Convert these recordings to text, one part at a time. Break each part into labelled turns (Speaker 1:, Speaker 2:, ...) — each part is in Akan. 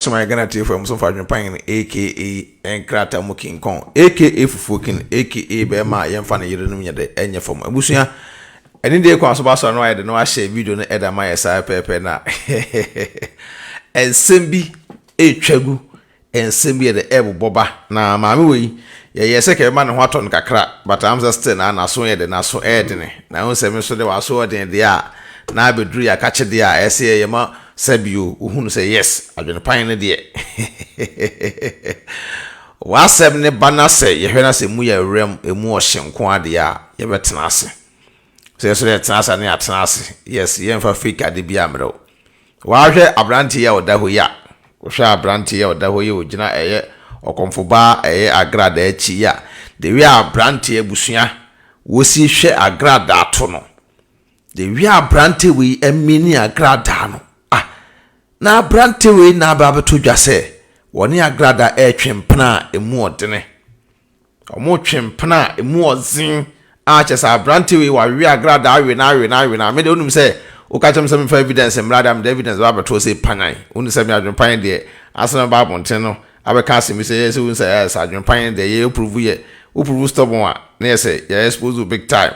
Speaker 1: Adehyema Ghana TV mu so fa adwempan no, aka nkrataa mu King Kong, aka Fufuo King, aka bɛrima a yɛmfa ne yerenom nyɛ dɛ ɛnyɛ fam. Abusua, ɛne deɛ kwan so ba so no ayɛ de no ahyɛ video no ɛda ma yɛ saa pɛɛpɛ na nsɛm bi ɛretwa gu, nsɛm bi yɛ dɛ ɛrebobɔ ba. Na maame wei yɛyɛ sɛ kɛbɛma ne ho atɔ no kakra, but am sɛ still na n'aso yɛ de n'aso ɛɛdene. Na ɛho sɛ me nso de w'aso ɔden deɛ a na abɛduru yɛ akakye deɛ a ɛsɛ yɛ yɛma sɛbio wohunu sɛ yes, adwenepan no deɛ w'asɛm ne ba na sɛ yɛhwɛ na sɛ mu yɛ werɛm emu ɔhye nko adeɛ a yɛbɛtena ase. Sɛ yɛsɛ yɛtena ase a ne yɛatena ase. Yes, yɛmfa fake ade bi ammerɛw. Wahwɛ aberanteɛ yi a ɔda hɔ yi a, wohwɛ aberanteɛ yi a ɔda hɔ yi a ɔgyina ɛyɛ ɔkɔmfobaa ɛyɛ agradaa akyi yi a, the way a aberanteɛ abusua wɔsi hwɛ agradaa to no, the way a aberanteɛ wei amini agradaa no, ah, na aberanteɛ wei na aba abɛto dwa sɛ wɔne agradaa ɛretwe mpena a emu ɔdene. Wɔretwe mpena a emu ɔdzen a kyerɛ sɛ aberante wei wawe agradaa awe no awe no awe no a, me deɛ wonim sɛ woka kyerɛ me sɛ memfa evidence mmra deɛ a mede evidence ba abɛto sɛ panyan. Wonim sɛ me adwempan deɛ ansa na mɛba abɔnten no abɛka asɛm bi sɛ yɛ sɛ wonim sɛ ɛyɛ sɛ adwempan deɛ yɛ prove yɛ wo prove stubborn a na yɛ sɛ yɛ expose wo big time.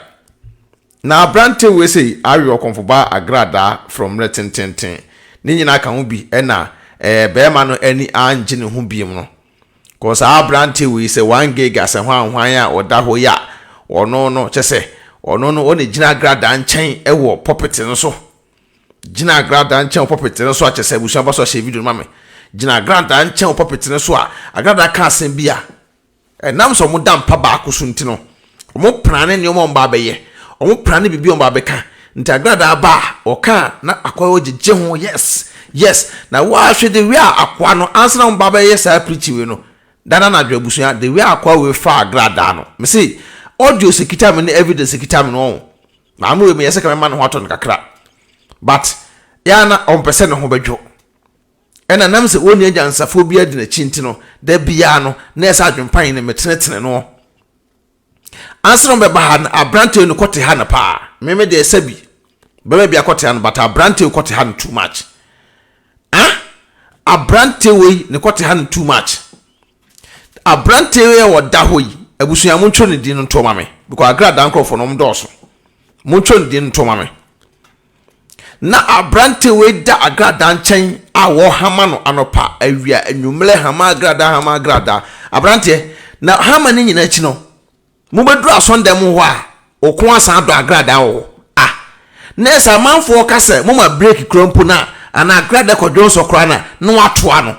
Speaker 1: Na aberante wei sei awe ɔkɔmfoba agradaa from mmerɛ tententen. Ne nyinaa ka ho bi ɛna ɛɛ bɛrima no ani angye ne ho biem no. Kɔ saa aberanteɛ wei sɛ one gig a sɛ hwan hwan a ɔda hɔ yi a, ɔno no kyɛ sɛ ɔno no ɔna gyina agradaa nkyɛn wɔ pulpit no so. Gyina agradaa nkyɛn wɔ pulpit no so a kyɛ sɛ abusua ba so ahyɛ video no ma me. Gyina agradaa nkyɛn wɔ pulpit no so a agradaa ka asɛm bi a ɛnam sɛ wɔn da mpa baako so nti no, wɔn prane nneɛma wɔn ba abɛyɛ, wɔn prane biribi wɔn ba abɛka. Nti agradaa ba a ɔka a na akɔyɛ ɔgyegye ho, yes yes, na wɔahwɛ de wia akoa no ansa na wɔn ba bɛyɛ saa preaching wei no dada na adwo abusua de wia akoa wei fa agradaa no. Me se audio sɛ kita me ne evidence kita me no ɔn maame wei meyɛ sɛ kɛmɛma ne ho atɔ no kakra, but ya na ɔmpɛ sɛ ne ho bɛdwo. Ɛna nam sɛ wɔnni agyansafoɔ biara di n'akyi nti no, da biara no na ɛsɛ adwempan no metenetene no. Ansa na ɔbɛba ha no, aberanteɛ no kɔte ha no paa. Me me deɛ sɛbi bɛrɛ bi akɔte ha no, but aberanteɛ kɔte ha no too much. Ah, aberanteɛ wei ne kɔte ha no too much. Aberanteɛ wei a ɔda hɔ yi, abusua montwerɛ ne din no ntoɔ ma me, because agradaa nkurɔfoɔ no wɔn dɔɔso. Montwerɛ ne din no ntoɔ ma me. Na aberanteɛ wei da agradaa nkyɛn a wɔhama no anɔpa, awia, anwummerɛ, hama agradaa, hama agradaa. Aberanteɛ, na hama no nyinaa akyi no, mobɛduru asɔndɛm hɔ a, ɔko asan adɔ agradaa wɔ hɔ. Ah, na ɛsɛ amanfoɔ ka sɛ moma break kura mpo no a, anaa agradaa kɔdwo nsɔ koraa no a, na watoa no.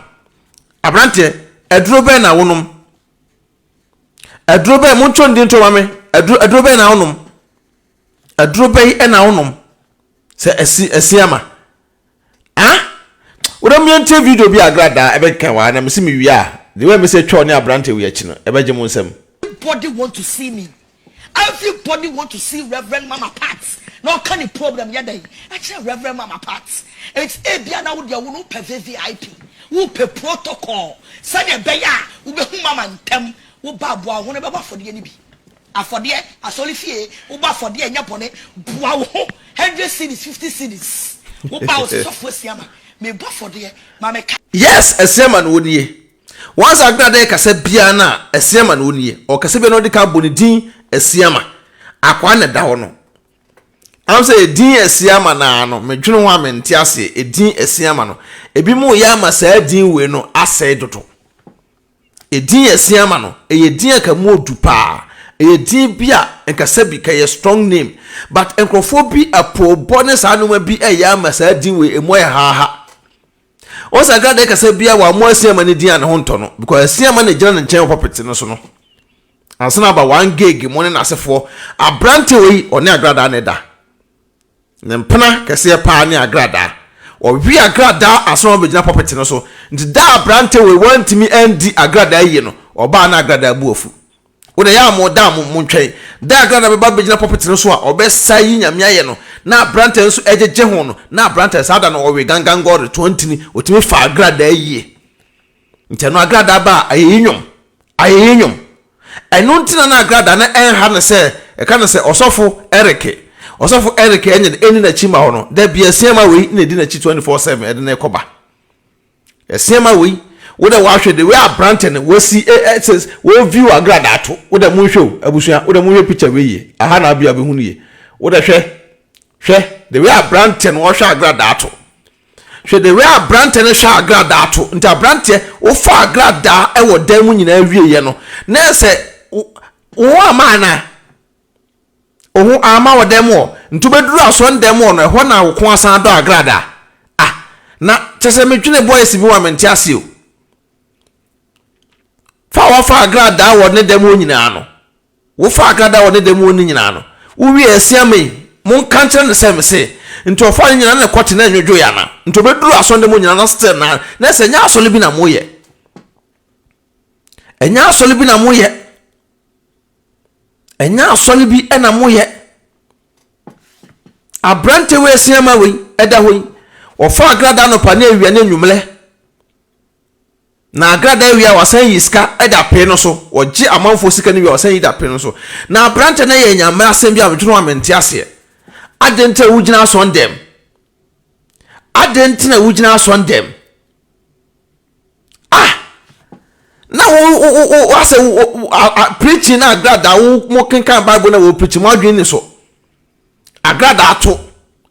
Speaker 1: Aberanteɛ, aduro bɛn na wonom? Aduro bɛn, montwerɛ ne din nto ma me. Aduro, aduro bɛn na wonom? Aduro bɛyi na wonom sɛ asi asi ama ah wodɛ mo yɛntie video bi agradaa ɛbɛkeka wɔ ha na mesi me wie a the way mesi atwa ɔne aberante wei akyi no ɛbɛgye mo nsam.
Speaker 2: Everybody want to see me, everybody want to see Reverend Mama Pat na ɔka ne problem yɛ dɛn ɛkyerɛ Reverend Mama Pat. Enti ebia na wo deɛ wo no wopɛ VVIP, wopɛ protocol sɛdeɛ ɛbɛyɛ a wobɛhu Mama ntɛm, woba aboa wo ho no bɛbɔ afɔdeɛ no bi. Afɔdeɛ, asɔre fie, wobɔ afɔdeɛ ɛnyɛ bɔne, boa wo ho, 100 cedis, 50 cedis, woba wo sɛ sɔfo Asiama, mebɔ afɔdeɛ, ma meka.
Speaker 1: Yes, Asiama na ɔnie. Once Agradaa kasa biara no a, Asiama na ɔnie. Ɔkasa biara na ɔde ka bɔ ne din Asiama. Akwaa na ɛda hɔ no. Am sɛ edin Asiama naa no, medwene ho a mente aseɛ. Edin Asiama no, ebi mo yɛ ama saa din wei no asɛe dodo. Edin Asiama no, ɛyɛ din a ka mu odu paa. Ɛyɛ din bi a nkasa bi ka yɛ strong name. But nkurɔfoɔ bi apoobɔ ne saa nneɛma bi ɛyɛ ama saa din wei emu ayɛ haaha. Wɔn sɛ Agradaa kasa bi a wɔammɔ Asiama ne din a ne ho ntɔ no, because Asiama na gyina ne nkyɛn wɔ pulpit no so no. Ansa na aba one gig mo ne n'asefoɔ. Aberante wei ɔne Agradaa na ɛda. Ne mpena kɛseɛ paa ne agradaa. Ɔwe agradaa ansa na wabɛgyina pulpit no so. Nti da a aberante wei wantumi andi agradaa yie no, ɔbaa na agradaa bu afu. Wo deɛ yɛ a mo da a mo montwɛn. Da a agradaa bɛba bɛgyina pulpit no so a ɔbɛsa yi Nyame ayɛ no, na aberante nso ɛgyegye ho no, na aberante saa da no ɔwe gangangɔre toantini, ɔtumi fa agradaa yie. Nti ɛno agradaa ba a, ayɛyi nnwom. Ayɛyi nnwom. Ɛno nti na na agradaa no ɛnha no sɛ ɛka no sɛ ɔsɔfo Eric. Ɔsɔfo Eric ɛnyɛ de ɛnni n'akyi ma hɔ no. Da bi asiama wei na ɛdi n'akyi 24/7 ɛde no ɛkɔba. Ɛseɛma wei, wo dɛ wahwɛ the way abrantɛ no wasi ɛ ɛ sɛ wɔ view agradaa to, wo dɛ monhwɛ o, abusua, wo dɛ monhwɛ picture wei yie, aha na abia bɛhu no yie, wo dɛ hwɛ, hwɛ the way abrantɛ no ɔhwɛ agradaa to, hwɛ the way abrantɛ no hwɛ agradaa to, nti abranteɛ wofa agradaa ɛwɔ dan mu nyinaa wieɛ no, na ɛsɛ wo ho ama anaa? Wo ho amma wɔ dɛm wɔ, nti wobɛduru asɔndɛm wɔ no ɛhɔ na wo ko asan adɔ agradaa. Ah, na kyɛ sɛ medwene boys bi ho a mente aseɛ o. Fa a wafa agradaa wɔ ne dɛm hɔ nyinaa no, wofa agradaa wɔ ne dɛm hɔ no nyinaa no, wowie asia me yi, monka nkyerɛ no sɛ mese, nti ɔfa ne nyinaa na ɛkɔte na ɛnwodwoeɛ anaa? Nti ɔbɛduru asɔndɛm hɔ nyinaa na still na, na ɛsɛ ɛnyɛ asɔre bi na moyɛ. Ɛnyɛ asɔre bi na moyɛ. Ɛnyɛ asɔre bi na moyɛ. Aberante wei asiama wei ɛda hɔ yi, wɔfa agrada anɔpa ne awia ne anwummerɛ. Na agrada awia wasan yi sika de apee no so. Wɔgye amanfoɔ sika no wie a wasan yi de apee no so. Na aberante no yɛ nyame asɛm bi a medwene ho a mente aseɛ. Adɛn nti na wogyina asɔn dɛm? Adɛn nti na wogyina asɔn dɛm? Ah! Na wo wo wo wo asɛ wo wo preaching na agradaa wo mo kenkan Bible na wo preaching mo adwene ni so. Agradaa to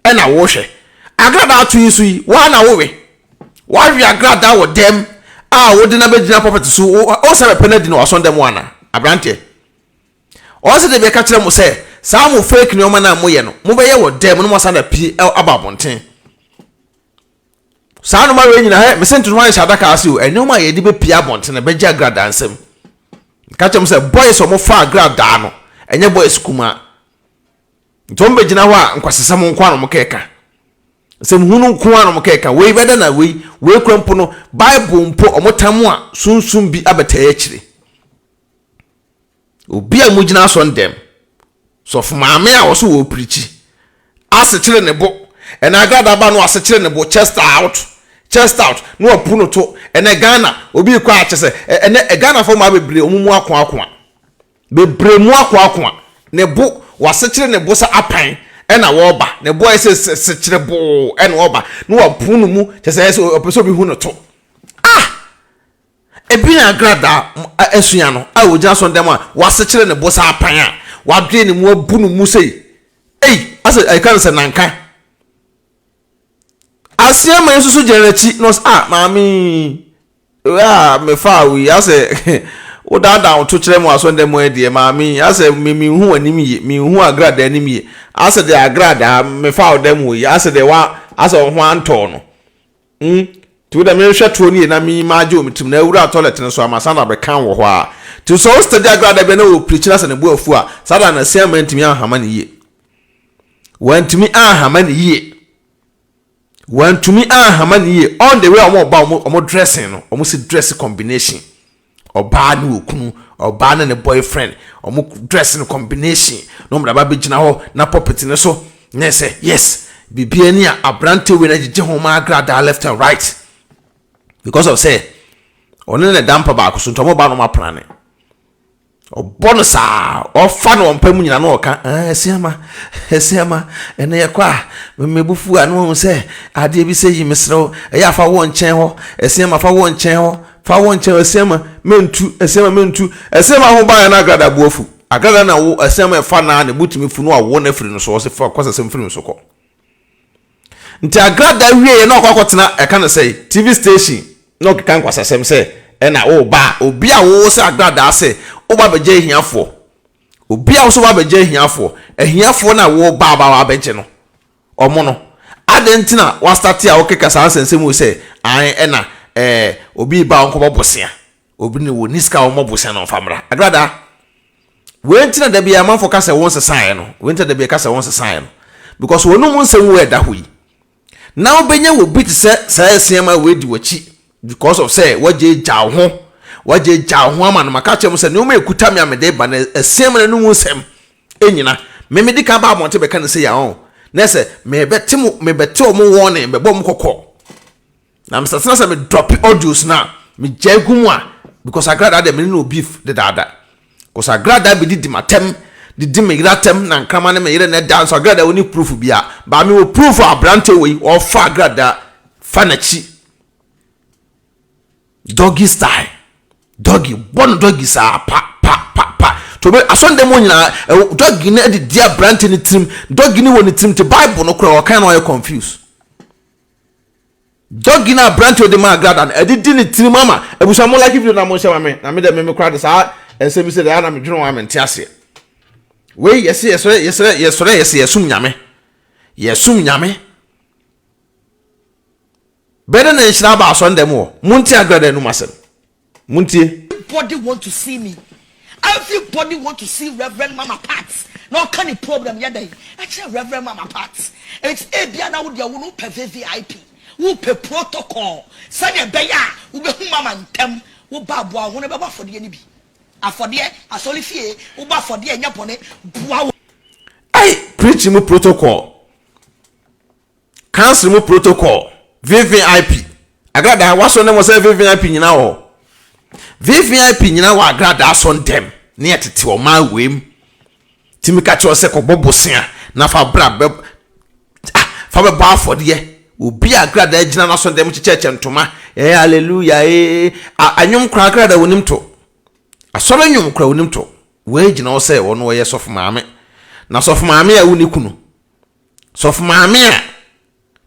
Speaker 1: ɛna wohwɛ. Agradaa to yi so yi waa na wowe. Wawe agradaa wɔ dɛm a wode na bɛgyina pulpit so wo wo sɛ bɛpɛ no adi na wasɔn dɛm ana aberanteɛ. Ɔsɛ de bɛka kyerɛ mo sɛ saa mo fake nneɛma no a moyɛ no mobɛyɛ wɔ dɛm no mo asan apue aba abɔnten. Saa nnoɔma wei nyinaa, hɛ, mese ntotom ayɛ hyɛ adaka ase o, nnoɔma a yɛde bɛpie abɔnten no, ɛbɛgye agradaa nsam. Ka kyerɛ m sɛ, boys a wɔfa agradaa no, ɛnyɛ boys kumaa. Nti wɔn bɛgyina hɔ a, nkwasasɛm nko ara na wɔn kɛka. Nsɛm hunu nko ara na wɔn kɛka. Wei bɛda na wei, wei kura mpo no, Bible mpo wɔn tam a sunsum bi abɛtaa akyire. Obi a mugyina asɔn dɛm. Sɔfo maame a ɔso wɔ pirikyi. Asekyere ne bo. Ɛnɛ agradaa ba no asekyere ne bo chest out chest out na wapu no to. Ɛnɛ Ghana obi rekɔ a kyesɛ ɛnɛ Ghana fo maa bebree ɔmo mu akoakoa. Bebree mu akoakoa. Ne bo wasekyere ne bo sɛ apan ɛna wɔba. Ne bo ayɛ sɛ sekyere boo ɛna ɔba na wapu no mu kyesɛ ɛyɛ sɛ ɔpɛ sɛ obi hu no to. Ah! Ebi na agradaa asua no a ogyina asɔrdan mu a wasekyere ne bo sɛ apan a wadwene ne mu abu no mu sei. Ei, asɛ ɛka no sɛ nanka. Aseama yi nso so gyina n'akyi na ɔsɛ ah maame yi a mefaa wo yi asɛ wodaadaa wo to kyerɛ mu asɔrdan mu deɛ maame yi asɛ me menhu w'anim yie menhu agradaa anim yie asɛ deɛ agradaa mefaa wo dɛm wɔ yi asɛ deɛ wa asɛ wo ho antɔɔ no. Mm, nti wo dɛ menhwɛ toɔ no yie na me magye wɔ me tirim na awura toilet no so a masan de abɛka wɔ hɔ a. Nti sɛ wo steady agradaa bi na wɔ preach na sɛ ne bo afu a, saa da no Asiamah antumi anhama no yie. Wantumi anhama no yie. Wantumi anhama no yie. On the way a wɔn ba wɔn wɔn dressing no, wɔn si dress combination. Ɔbaa ne okunu, ɔbaa ne ne boyfriend, wɔn dress no combination na wɔn de aba abɛgyina hɔ na pulpit no so na ɛsɛ yes biribiara ni a aberante wei na gyegye ho ma agradaa left and right because of sɛ ɔne ne da mpa baako so nti wɔn ba no wɔn aprane. Ɔbɔ no saa, ɔfa no ɔmpa mu nyina na ɔka, ah, Asiama, Asiama, ɛnɛ yɛkɔ a, me bo fu a na wahu sɛ adeɛ bi sɛ yi mesrɛ wo, ɛyɛ a fa wɔ nkyɛn hɔ, Asiama fa wɔ nkyɛn hɔ, fa wɔ nkyɛn hɔ, Asiama, mentu, Asiama mentu, Asiama ho baeɛ na Agrada bo afu, Agrada na wo, Asiama ɛfa no a ne bo tumi fu na wawo no afiri no so, ɔse fa kɔsɛsɛm firi me so kɔ. Nti Agrada wieɛ na ɔkɔ akɔtena ɛka no sɛ TV station na ɔkeka nkwasasɛm sɛ ɛna woba a obi a wowɔ sɛ Agradaa sɛ woba abɛgye ahiafoɔ obi a wo sɛ woba abɛgye ahiafoɔ ahiafoɔ no a woba aba abɛgye no ɔmo no adɛn nti na wastate a wokeka saa nsɛnsɛm wei sɛ ae ɛna ɛɛ obi ba a ɔnkɔbɔ bosea Obi ne wɔnni sika a wɔmmɔ bosea na ɔmfa mmra. Agradaa, wei nti na da biara amanfoɔ ka sɛ wo nsesaeɛ no, wei nti na da biara ka sɛ wo nsesaeɛ no. Because wɔn mu nsɛm wei ɛda hɔ yi. Na wobɛnya wɔ bi te sɛ saa asiama wei di w'akyi because of sɛ wagye gya wo ho, wagye gya wo ho ama no. Maka kyerɛ mo sɛ nneɛma ekuta me a mede ba no asiama no anum nsɛm nyina. Me medi kan ba abɔnten bɛka no sɛ yɛ ɔn. Na sɛ mebɛte mo mebɛte wɔn warning, bɛbɔ wɔn kɔkɔ. Na me sɛ sɛ me drop audios no a me gyae gu mu a because agradaa deɛ me ne no beef dedaada because agradaa bi didi m'atɛm didi me yere atɛm na nkrama ne me yere na ɛda nso agradaa wɔ ne proof bi a baa me wɔ proof a aberante wɔ yi ɔfa agradaa fa n'akyi. Doggy style. Doggy, bɔ no doggy saa pa pa pa pa. To be asɔndɛm hɔ nyinaa, ɛwɔ doggy no de di aberante no tirim. Doggy no wɔ ne tirim te Bible no koraa ɔkan na ɔyɛ confused. Doggy no aberante ɔde maa Agrada no, ɛde di ne tirim ama. Abusua mo like video na mo nhyɛ ma me. Na me dɛ me me koraa de saa nsɛm yi sɛ deɛ na me dwene ho a mente aseɛ. Wei yɛse yɛsɔre yɛsɔre yɛsɔre yɛse yɛsom Nyame. Yɛsom Nyame. Bɛyɛ dɛn na nhyira aba asɔre dɛm hɔ? Montie Agrada anum asɛm. Montie.
Speaker 2: Everybody want to see me everybody want to see Reverend Mama Pat na ɔka ne problem yɛ dɛn ɛkyerɛ Reverend Mama Pat enti ebia na wo deɛ wo no wopɛ VVIP wopɛ protocol sɛdeɛ ɛbɛyɛ a wobɛhu mama ntɛm woba aboa wo ho no bɛbɔ afɔdeɛ no bi afɔdeɛ asɔre fie wobɔ afɔdeɛ ɛnyɛ bɔne boa wo.
Speaker 1: Ei preaching mu protocol. Council mu protocol, VVIP, agradaa wasɔ ne mo sɛ VVIP nyina wɔ hɔ. VVIP nyina wɔ agradaa sɔ ntɛm ne yɛtete ɔman wei mu. Tumi ka kyerɛ sɛ kɔbɔ bosea na fa bra bɛ ah, fa bɛbɔ afɔdeɛ. Obi a agradaa gyina n'asɔ ntɛm kyekyɛkyɛ ntoma, eh hallelujah eh, anwom koraa agradaa onim to. Asɔre nnwom koraa onim to. Wei gyina hɔ sɛ ɔno ɔyɛ sɔfo maame. Na sɔfo maame a wonni kunu. Sɔfo maame a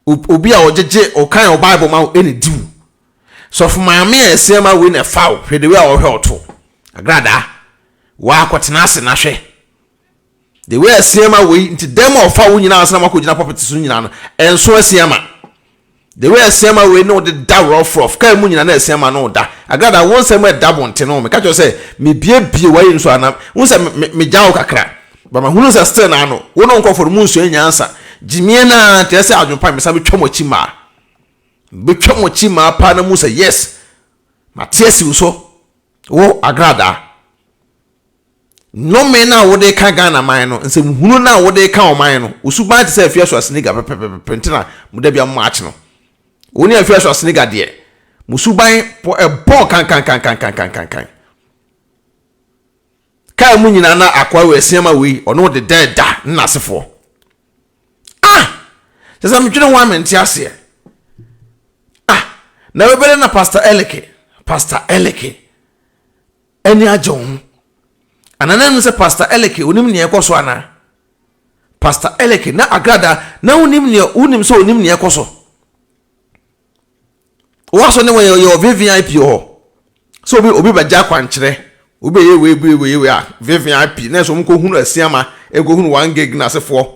Speaker 1: obi a ɔgyegye ɔkan wɔ Bible ma wo ɛna di wo. Sɔfo maame a ɛsɛn ma wei na ɛfa wo hwɛ de wei a ɔhwɛ ɔto. Agradaa wakɔtena ase na hwɛ. The way ɛsɛn ma wei nti dɛm a ɔfa wo nyinaa ansa na makɔgyina pulpit so nyinaa no ɛnso ɛsɛn ma. The way asiama wei ne wo deda rough rough kaa mu nyina na asiama ne wo da agrada wo nsɛm ɛda bonte no meka kyerɛ sɛ me bie bie wayi nso ana wo sɛ me me gya wo kakra ba ma hunu sɛ still na ano wo ne nkɔfo no mu nsua nyansa gyimie na nti ɛsɛ adwempa me sa betwa mo akyi maa betwa mo akyi maa paa na mu sɛ yes mate asi wo so wo agrada. Nnome no a wode reka Ghana man no, nsɛmhunu no a wode reka ɔman no, wo suban te sɛ Afia Schwarzenegger pɛpɛpɛpɛ nti na mo da bia mo match no. Wo ne Afia Schwarzenegger deɛ, mo suban pɔ ɛbɔn kankankankankankankan. Kaa mu nyinaa na akoa wei asiama wei, ɔne wo deda da ne n'asefoɔ. Ah! Kyɛ sɛ medwene ho a mente aseɛ. Ah! Na webɛdɛ na Pastor Eleke, Pastor Eleke. ani agye wo ho anaa na ɛno sɛ Pastor Eleke onim nea ɛkɔ so anaa? Pastor Eleke na agrada na wonim nea wonim sɛ onim nea ɛkɔ so. Wɔasɔ ne wɔyɛ yɛ VVIP wɔ hɔ. Sɛ obi obi bɛgye akwankyerɛ, obi bɛyɛ wei wei wei wei a VVIP na ɛsɛ wɔn kɔhunu asiama, ɛkɔhunu one gig na asefoɔ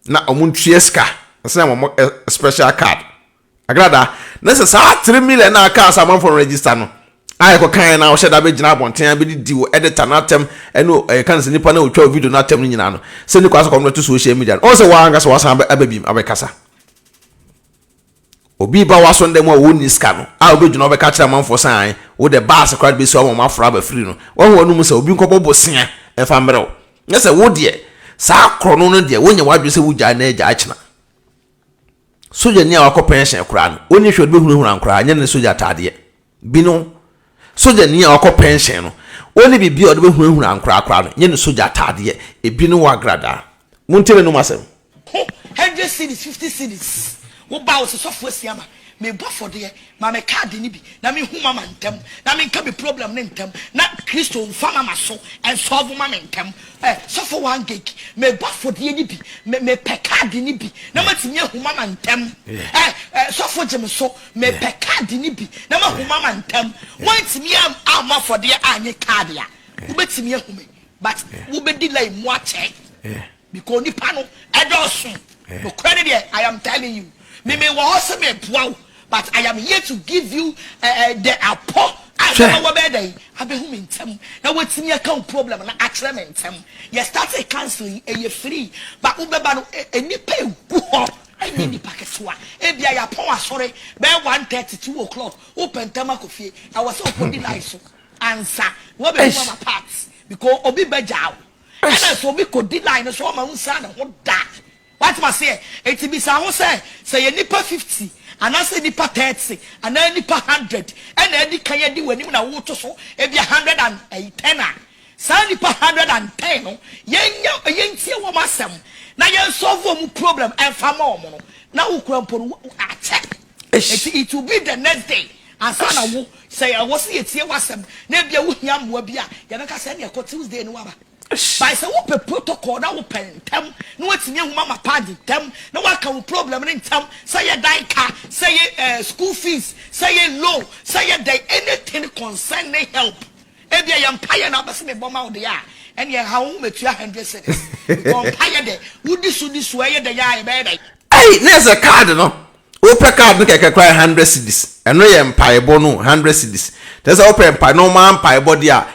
Speaker 1: na wɔn ntua sika ɛsɛ wɔn special card. Agrada, na sɛ saa 3 million na aka sɛ amanfoɔ no register no a yɛkɔ kan na ɔhyɛ da bɛgyina abɔnten abɛdidi wɔ editor no atɛm ɛne ɛka no sɛ nipa no a ɔtwa wo video no atɛm no nyinaa no sɛ ne kwan sɛ kɔm no to social media no ɔn sɛ wɔn ankasa wɔasan aba bim abɛkasa obi ba w'aso ndɛ mu a wɔnni sika no a wobɛgyina wobɛka kyerɛ amanfoɔ sɛ an wo de baase koraa de bɛsi wɔn aforo aba firi no wɔn wɔn mu sɛ obi nkɔbɔ bosea ɛfa mmerɛw nyɛ sɛ wo deɛ saa korɔ no no deɛ wonyɛ w'adwene sɛ wogyae na agyae kyena. Sogyani a wakɔ pɛnhyɛn koraa no, onni hwee a ɔde bɛhunahuna nkoraa, nyɛ ne sogya ataadeɛ. Binom, sogyani a wakɔ pɛnhyɛn no, onni biribi a ɔde bɛhunahuna nkoraa koraa no, nyɛ ne sogya ataadeɛ. Ebinom wɔ agradaa. Montie n'anom asɛm.
Speaker 2: Ho hundred cedis 50 cedis wo ba wo se sɔfo asia ma me bɔ afɔdeɛ ma me card no bi na me hu mama ntɛm na me nka me problem no ntɛm na Kristo nfa mama so nsɔlvo ma me ntɛm eh sɔfo one gig me bɔ afɔdeɛ no bi me me pɛ card no bi na ma tumi ahu mama ntɛm eh eh sɔfo gye me so me pɛ card no bi na ma hu mama ntɛm wantumi ammɔ afɔdeɛ anye card a wobɛtumi ahu me but wobɛdi line mu akyɛ. Because nipa no ɛdɔɔso. Nokorɛ no deɛ I am telling you. Me me wɔ hɔ sɛ me boa wo but I am here to give you eh, the apɔ a ɛbɛma wabɛyɛ dɛn abɛhu me ntɛm na watumi aka wo problem no akyerɛ me ntɛm. Yɛ startee council yi ɛyɛ free but wobɛba no nnipa egu hɔ ɛnyɛ nipa ketewa. Ebia yɛapɔn asɔre bɛyɛ 1:30, 2 o'clock wopɛ ntɛm akɔ fie ɛwɔ sɛ wokɔdi line so ansa na wabɛhu mama part because obi bɛgyaa wo. Ɛna sɛ obi kɔdi line no so ɔma wo nsan ne ho da. Wate maseɛ? Enti bisa ho sɛ, sɛ yɛ nnipa 50 anaasɛ nnipa 30 anaa nnipa 100 ɛna adi kan adi w'anim na woto so ebia 110 a, saa nnipa 110 no yɛnya yɛntie wɔn asɛm na yɛn solve wɔn problem ɛmfa ma wɔn no, na wo kura mpo no akyɛ. Enti it will be the next day. Ansa na wo, sɛ ɛwɔ sɛ yɛtie w'asɛm na ebia wohia mmoa bi a, yɛbɛka sɛ ɛnneɛ kɔ Tuesday na woaba. But sɛ wopɛ protocol na wopɛ ntɛm na woatumi ahu mama pad ntɛm na woaka wo problem no ntɛm, sɛ yɛ dan ka, sɛ yɛ eh, school fees, sɛ yɛ loan, sɛ yɛ dɛn, anything concerning help, ebia yɛ mpaeɛ na wopɛ sɛ mebɔ ma wo deɛ a, ɛnneɛ ha wo ho mɛtua hundred cedis. Because mpaeɛ dɛ, wodi so di so ɛyɛ dɛn a yɛbɛyɛ dɛn?
Speaker 1: Ei, na ɛsɛ card no. Wopɛ card no kɛkɛ koraa yɛ hundred cedis. Ɛno yɛ mpaebɔ no hundred cedis. Kyerɛ sɛ wopɛ mpae normal mpaebɔ deɛ a,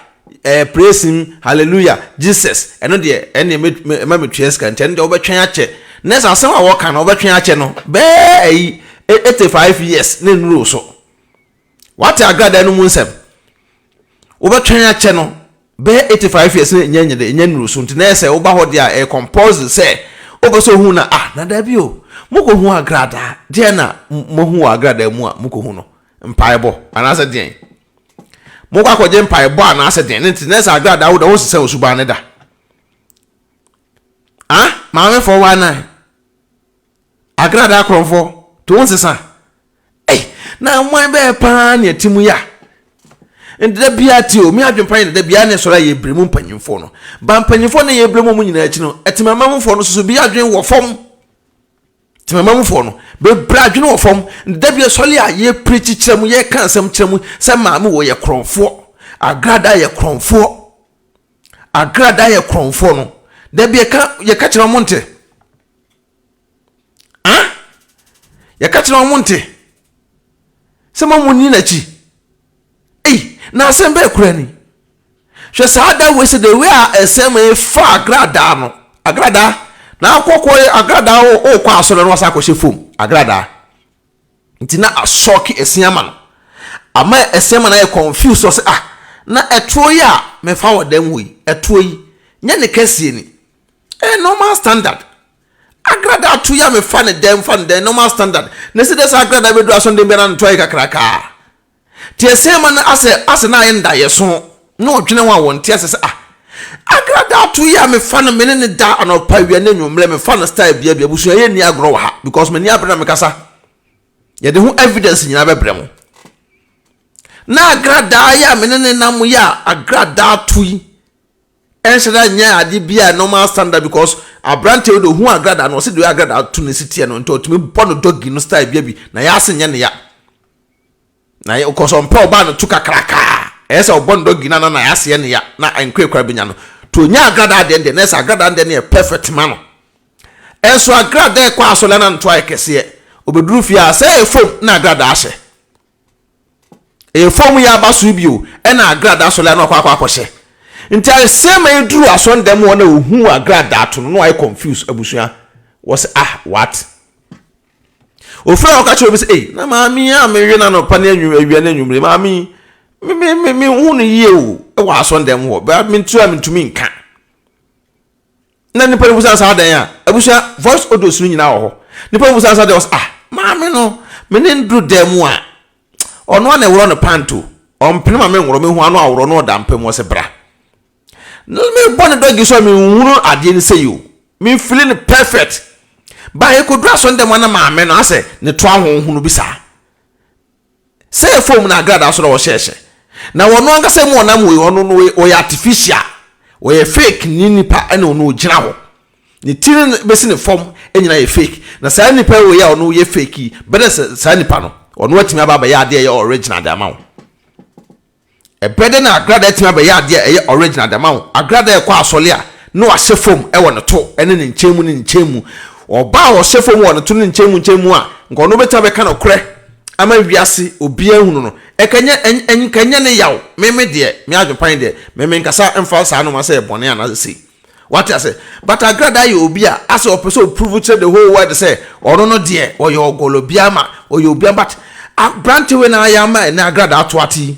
Speaker 1: ɛɛ praise him, hallelujah, Jesus. Ɛno deɛ ɛnneɛ mɛ mɛ ɛma metua sika nti ɛno deɛ wobɛtwɛn akyɛ. Na sɛ asɛm a wɔka no wobɛtwɛn akyɛ no bɛɛ ayi 85 years na nnuru so. Wate agradaa no mu nsɛm? Wobɛtwɛn akyɛ no bɛyɛ 85 years na ɛnya nyɛ dɛ ɛnya nnuru so nti na ɛyɛ sɛ woba hɔ deɛ a ɛyɛ compulsory sɛ wopɛ sɛ ohu na ah na daabi o mokɔhu agradaa deɛ na mohu wɔ agradaa mu a mokɔhu no mpaebɔ anaasɛ deɛn mokɔ akɔgye mpaebɔ anaasɛ deɛn ne nti na ɛsɛ agradaa wo da wosesa osuban ne da ah maame 419 Agradaa korɔmfoɔ, to wo nsesa. Ei, na hwan bɛyɛ paa ne ɛte mu yi a? Nti da biara te o, me adwempa yɛ ne da biara ne sɔrɔ a yɛbrɛ mu mpanyimfoɔ no. Ba mpanyimfoɔ ne yɛbrɛ mu wɔn nyinaa akyi no, ɛtemamamufoɔ no soso bi adwene wɔ fam. Temamamufoɔ no, bebree adwene wɔ fam. Nti da biara sɔre a yɛpirikyi kyerɛ mu, yɛka asɛm kyerɛ mu sɛ maame wɔ yɛ korɔmfoɔ, agradaa yɛ korɔmfoɔ, agradaa yɛ korɔmfoɔ no. Da bi yɛka yɛka kyerɛ wɔn nte. Ah? Yɛka kyerɛ wɔn nte sɛ ma wɔn nni n'akyi. Ei, na asɛm bɛɛ kura ni. Hwɛ saa da wei sɛ the way a ɛsɛm yi fa agradaa no. Agradaa. Na akɔkɔ agradaa ɔkɔ asɔre no wasa akɔhyɛ fam. Agradaa. Nti na asɔke ɛsi ama no. Ama ɛsi ama no ayɛ confused ɔsɛ ah na ɛtoɔ yi a mefa wɔ dɛm hɔ yi ɛtoɔ yi nyɛ ne kɛseɛ ni. Ɛyɛ normal standard. Agradaa to yi a mefa ne dɛn fa ne dɛn normal standard. Na ɛsɛ dɛ sɛ agradaa bɛduru asɔndɛn biara na ne to ayɛ kakrakaa. Nti ɛsɛn ma no asɛ asɛ na ayɛ ndaeɛso na ɔdwene ho a wɔnte asɛ sɛ ah agradaa to yi a mefa no me ne ne da anɔpa awia ne anwummerɛ mefa no style bia bia abusua yɛ nni agorɔ wɔ ha because m'ani abere na mekasa yɛde ho evidence nyinaa bɛbrɛ mo na agradaa yi a me ne ne nam yi a agradaa to yi Ɛnhyɛ da nyɛ ade bi a normal standard because aberanteɛ wei de ohun agradaa no ɔsi deɛ agradaa to ne si teɛ no nti ɔtumi bɔ no doggy no style bia bi na yɛ ase nyɛ ne ya na yɛ kɔsɔ ɔmpɛ ɔbaa no to kakrakaa ɛyɛ sɛ ɔbɔ no doggy na na na yɛ ase yɛ ne ya na nkoe kora benya no to onya agradaa deɛ deɛ na ɛsɛ agradaa deɛ no yɛ perfect ma no ɛnso agradaa ɛkɔ asɔre na nto ayɛ kɛseɛ obeduru fie a sɛ ɛyɛ fam na agradaa ahyɛ Ɛyɛ fam yi aba so bio ɛna agradaa sɔre ano akɔ akɔ akɔhyɛ. Nti asɛm a eduru asɔndɛm hɔ na ohuu agradaa to no na wayɛ confused abusua. Wɔsɛ ah what? Ofiri a ɔka kyerɛ obi sɛ ei na maame yi a mewe no anɔpa ne awia ne anwummere maame yi me me me me hu no yie o ɛwɔ asɔndɛm hɔ bɛ mentu a mentumi nka. Na nipa no busa saa dɛn a abusua voice audios no nyinaa wɔ hɔ nipa no busa saa dɛn ɔsɛ ah maame no me ne nduru dan mu a ɔno a na ɛworɔ no panto ɔmpene ma me nworɔ me hu ano aworɔ no ɔda mpa mu ɔsɛ bra na me bɔ ne dɔgi so a me nhunu adeɛ no sɛ yi o me fili no perfect ba yɛkɔduru asɔn dɛm ana maame no asɛ ne to ahohunu bi saa Sɛ fom na agradaa so na wɔhyɛɛhyɛ. Na wɔno ankasa mu ɔnam wei ɔno no ɔyɛ artificial ɔyɛ fake ne nipa ɛna ɔno ɔgyina hɔ ne ti no bɛsi ne fam nyina yɛ fake na saa nipa wei a ɔno yɛ fake yi bɛdɛ sɛ saa nipa no ɔno atumi aba abɛyɛ adeɛ ɛyɛ original de ama wo ɛbɛdɛ na agradaa atumi abɛyɛ adeɛ ɛyɛ original de ama wo agradaa ɛkɔ asɔle a na wahyɛ fam ɛwɔ ne to ɛne ne nkyɛn mu ne nkyɛn mu ɔbaa a ɔhyɛ fam wɔ ne to ne nkyɛn mu nkyɛn mu a nka ɔno bɛtumi abɛka nokorɛ ama wiase obiara ahunu no, ɛka nyɛ, ɛnka nyɛ ne yaw, me me deɛ, me adwepan deɛ, me me nkasa mfa saa nnoɔma sɛ ɛyɛ bɔne anaasɛ sei. Wate ase? But Agradaa yɛ obi a, asɛ ɔpɛ sɛ ɔprove kyerɛ the whole world sɛ ɔno no deɛ, ɔyɛ ɔgɔlɔ bi ama, ɔyɛ obi ama, but aberante wei na ayɛ ama ɛnɛ Agradaa to ate yi.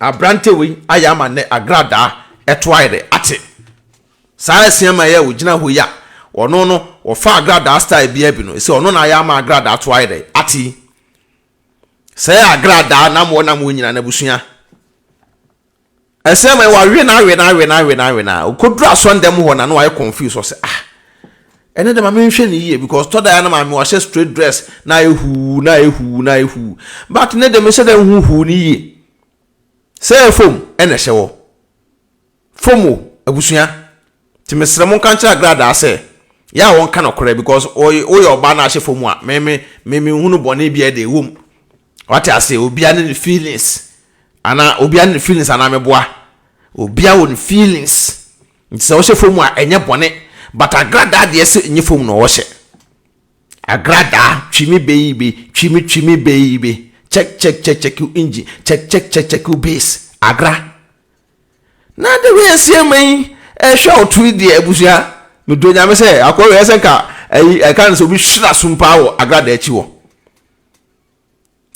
Speaker 1: Aberante wei ayɛ ama nnɛ Agradaa ɛto ayɛ dɛ, ate. Saa Asiamah yi a ogyina hɔ yi a ɔno no ɔfa agradaa style biara bi no, ɛsɛ ɔno na ayɛ ama agradaa to ayɛ dɛ ate yi. Sɛ agradaa nam wɔ nam wɔ nyina n'abusua. Asiamah yi wawe na awe na awe na awe na awe na okoduru asɔndɛm hɔ na na wayɛ confused ɔsɛ ah. Ɛnɛ de ma menhwɛ no yie because tɔ da ya na maame wahyɛ straight dress na ayɛ huu na ayɛ huu na ayɛ huu but ne de mehyɛ dɛ nhu huu no yie. Sɛ ɛyɛ fom ɛna ɛhyɛ wɔ. Fom o abusua. Nti mesrɛ mo nka nkyerɛ agradaa sɛ yɛ a wɔnka nokorɛ because woyɛ ɔbaa na ahyɛ fom a me me me menhunu bɔne bi a ɛde ɛwɔ mu. Wate aseɛ obia ne ne feelings anaa obia ne ne feelings anaa meboa. Obia wɔ ne feelings. Nti sɛ wohyɛ fam a ɛnyɛ bɔne but agradaa deɛ sɛ nyɛ fam na ɔhyɛ. Agradaa twi me baby twi me twi me baby check check check check you engine check check check check you base agra. Na de wei asi ama yi ɛhwɛ ɔto yi deɛ abusua medɔ nyame sɛ akɔ wei ɛsɛ nka ɛyi ɛka no sɛ obi hyira sum paa wɔ agradaa akyi hɔ.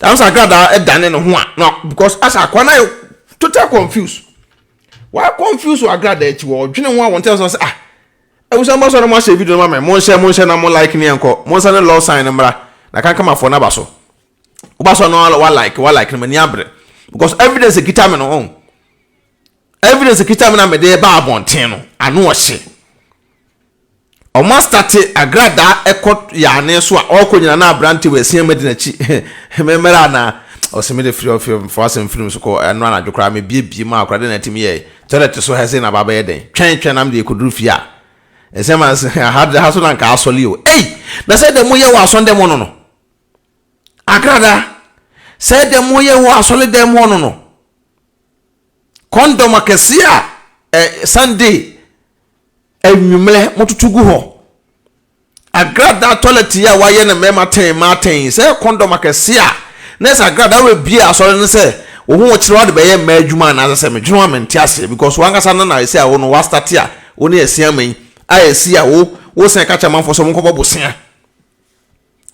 Speaker 1: Saa sɛ agradaa dane ne ho a na because asa akwa na yɛ total confuse. Why confuse wɔ agradaa akyi wɔ ɔdwene ho a wɔn tɛn sɛ ah abusua mbɔ sɔrɔ mo ahyɛ video no ma mɛ mo nhyɛ mo nhyɛ na mo like ne yɛn kɔ mo nsa ne love sign no mmra na kankamafoɔ no aba so woba so no wa like wa like no m'ani abere because evidence kita me no oh evidence kita me na mede ba abɔnten no ano ɔhye. Ɔmo astate agradaa ɛkɔ yaane so a ɔɔkɔ nyina na abrante wɔ asia madi nakyi me mmerɛ anaa ɔse mede firi ɔfiri mfa asɛm firi so kɔ ɛno anadwo koraa me bie bie mu a koraa dɛn na ɛtumi yɛɛ toilet so hɛ se na ba bɛyɛ dɛn twɛn twɛn na mede ɛkɔduru fie a ɛsɛ ma ha ha so na nka asɔle o ei na sɛ dɛ moyɛ wɔ asɔn dɛm no no agradaa sɛ dɛ moyɛ wɔ asɔle dɛm hɔ no no kɔndɔm akɛseɛ a ɛ Sunday Anwummerɛ mototo gu hɔ. Agradaa toilet yi a wɔayɛ no mmarima tɛn mmaa tɛn yi, sɛ ɛyɛ kɔndɔm akɛseɛ a, na ɛsɛ agradaa wabue asɔre no sɛ wo ho kyerɛ wode bɛyɛ mmaa adwuma anaasɛ sɛ medwene ho a mente aseɛ because wankasa no na ɛsɛ a wo no wastate a wo ne asia ma yi a ɛsi a wo wo sɛn ka kyerɛ amanfoɔ sɛ monkɔbɔ bosea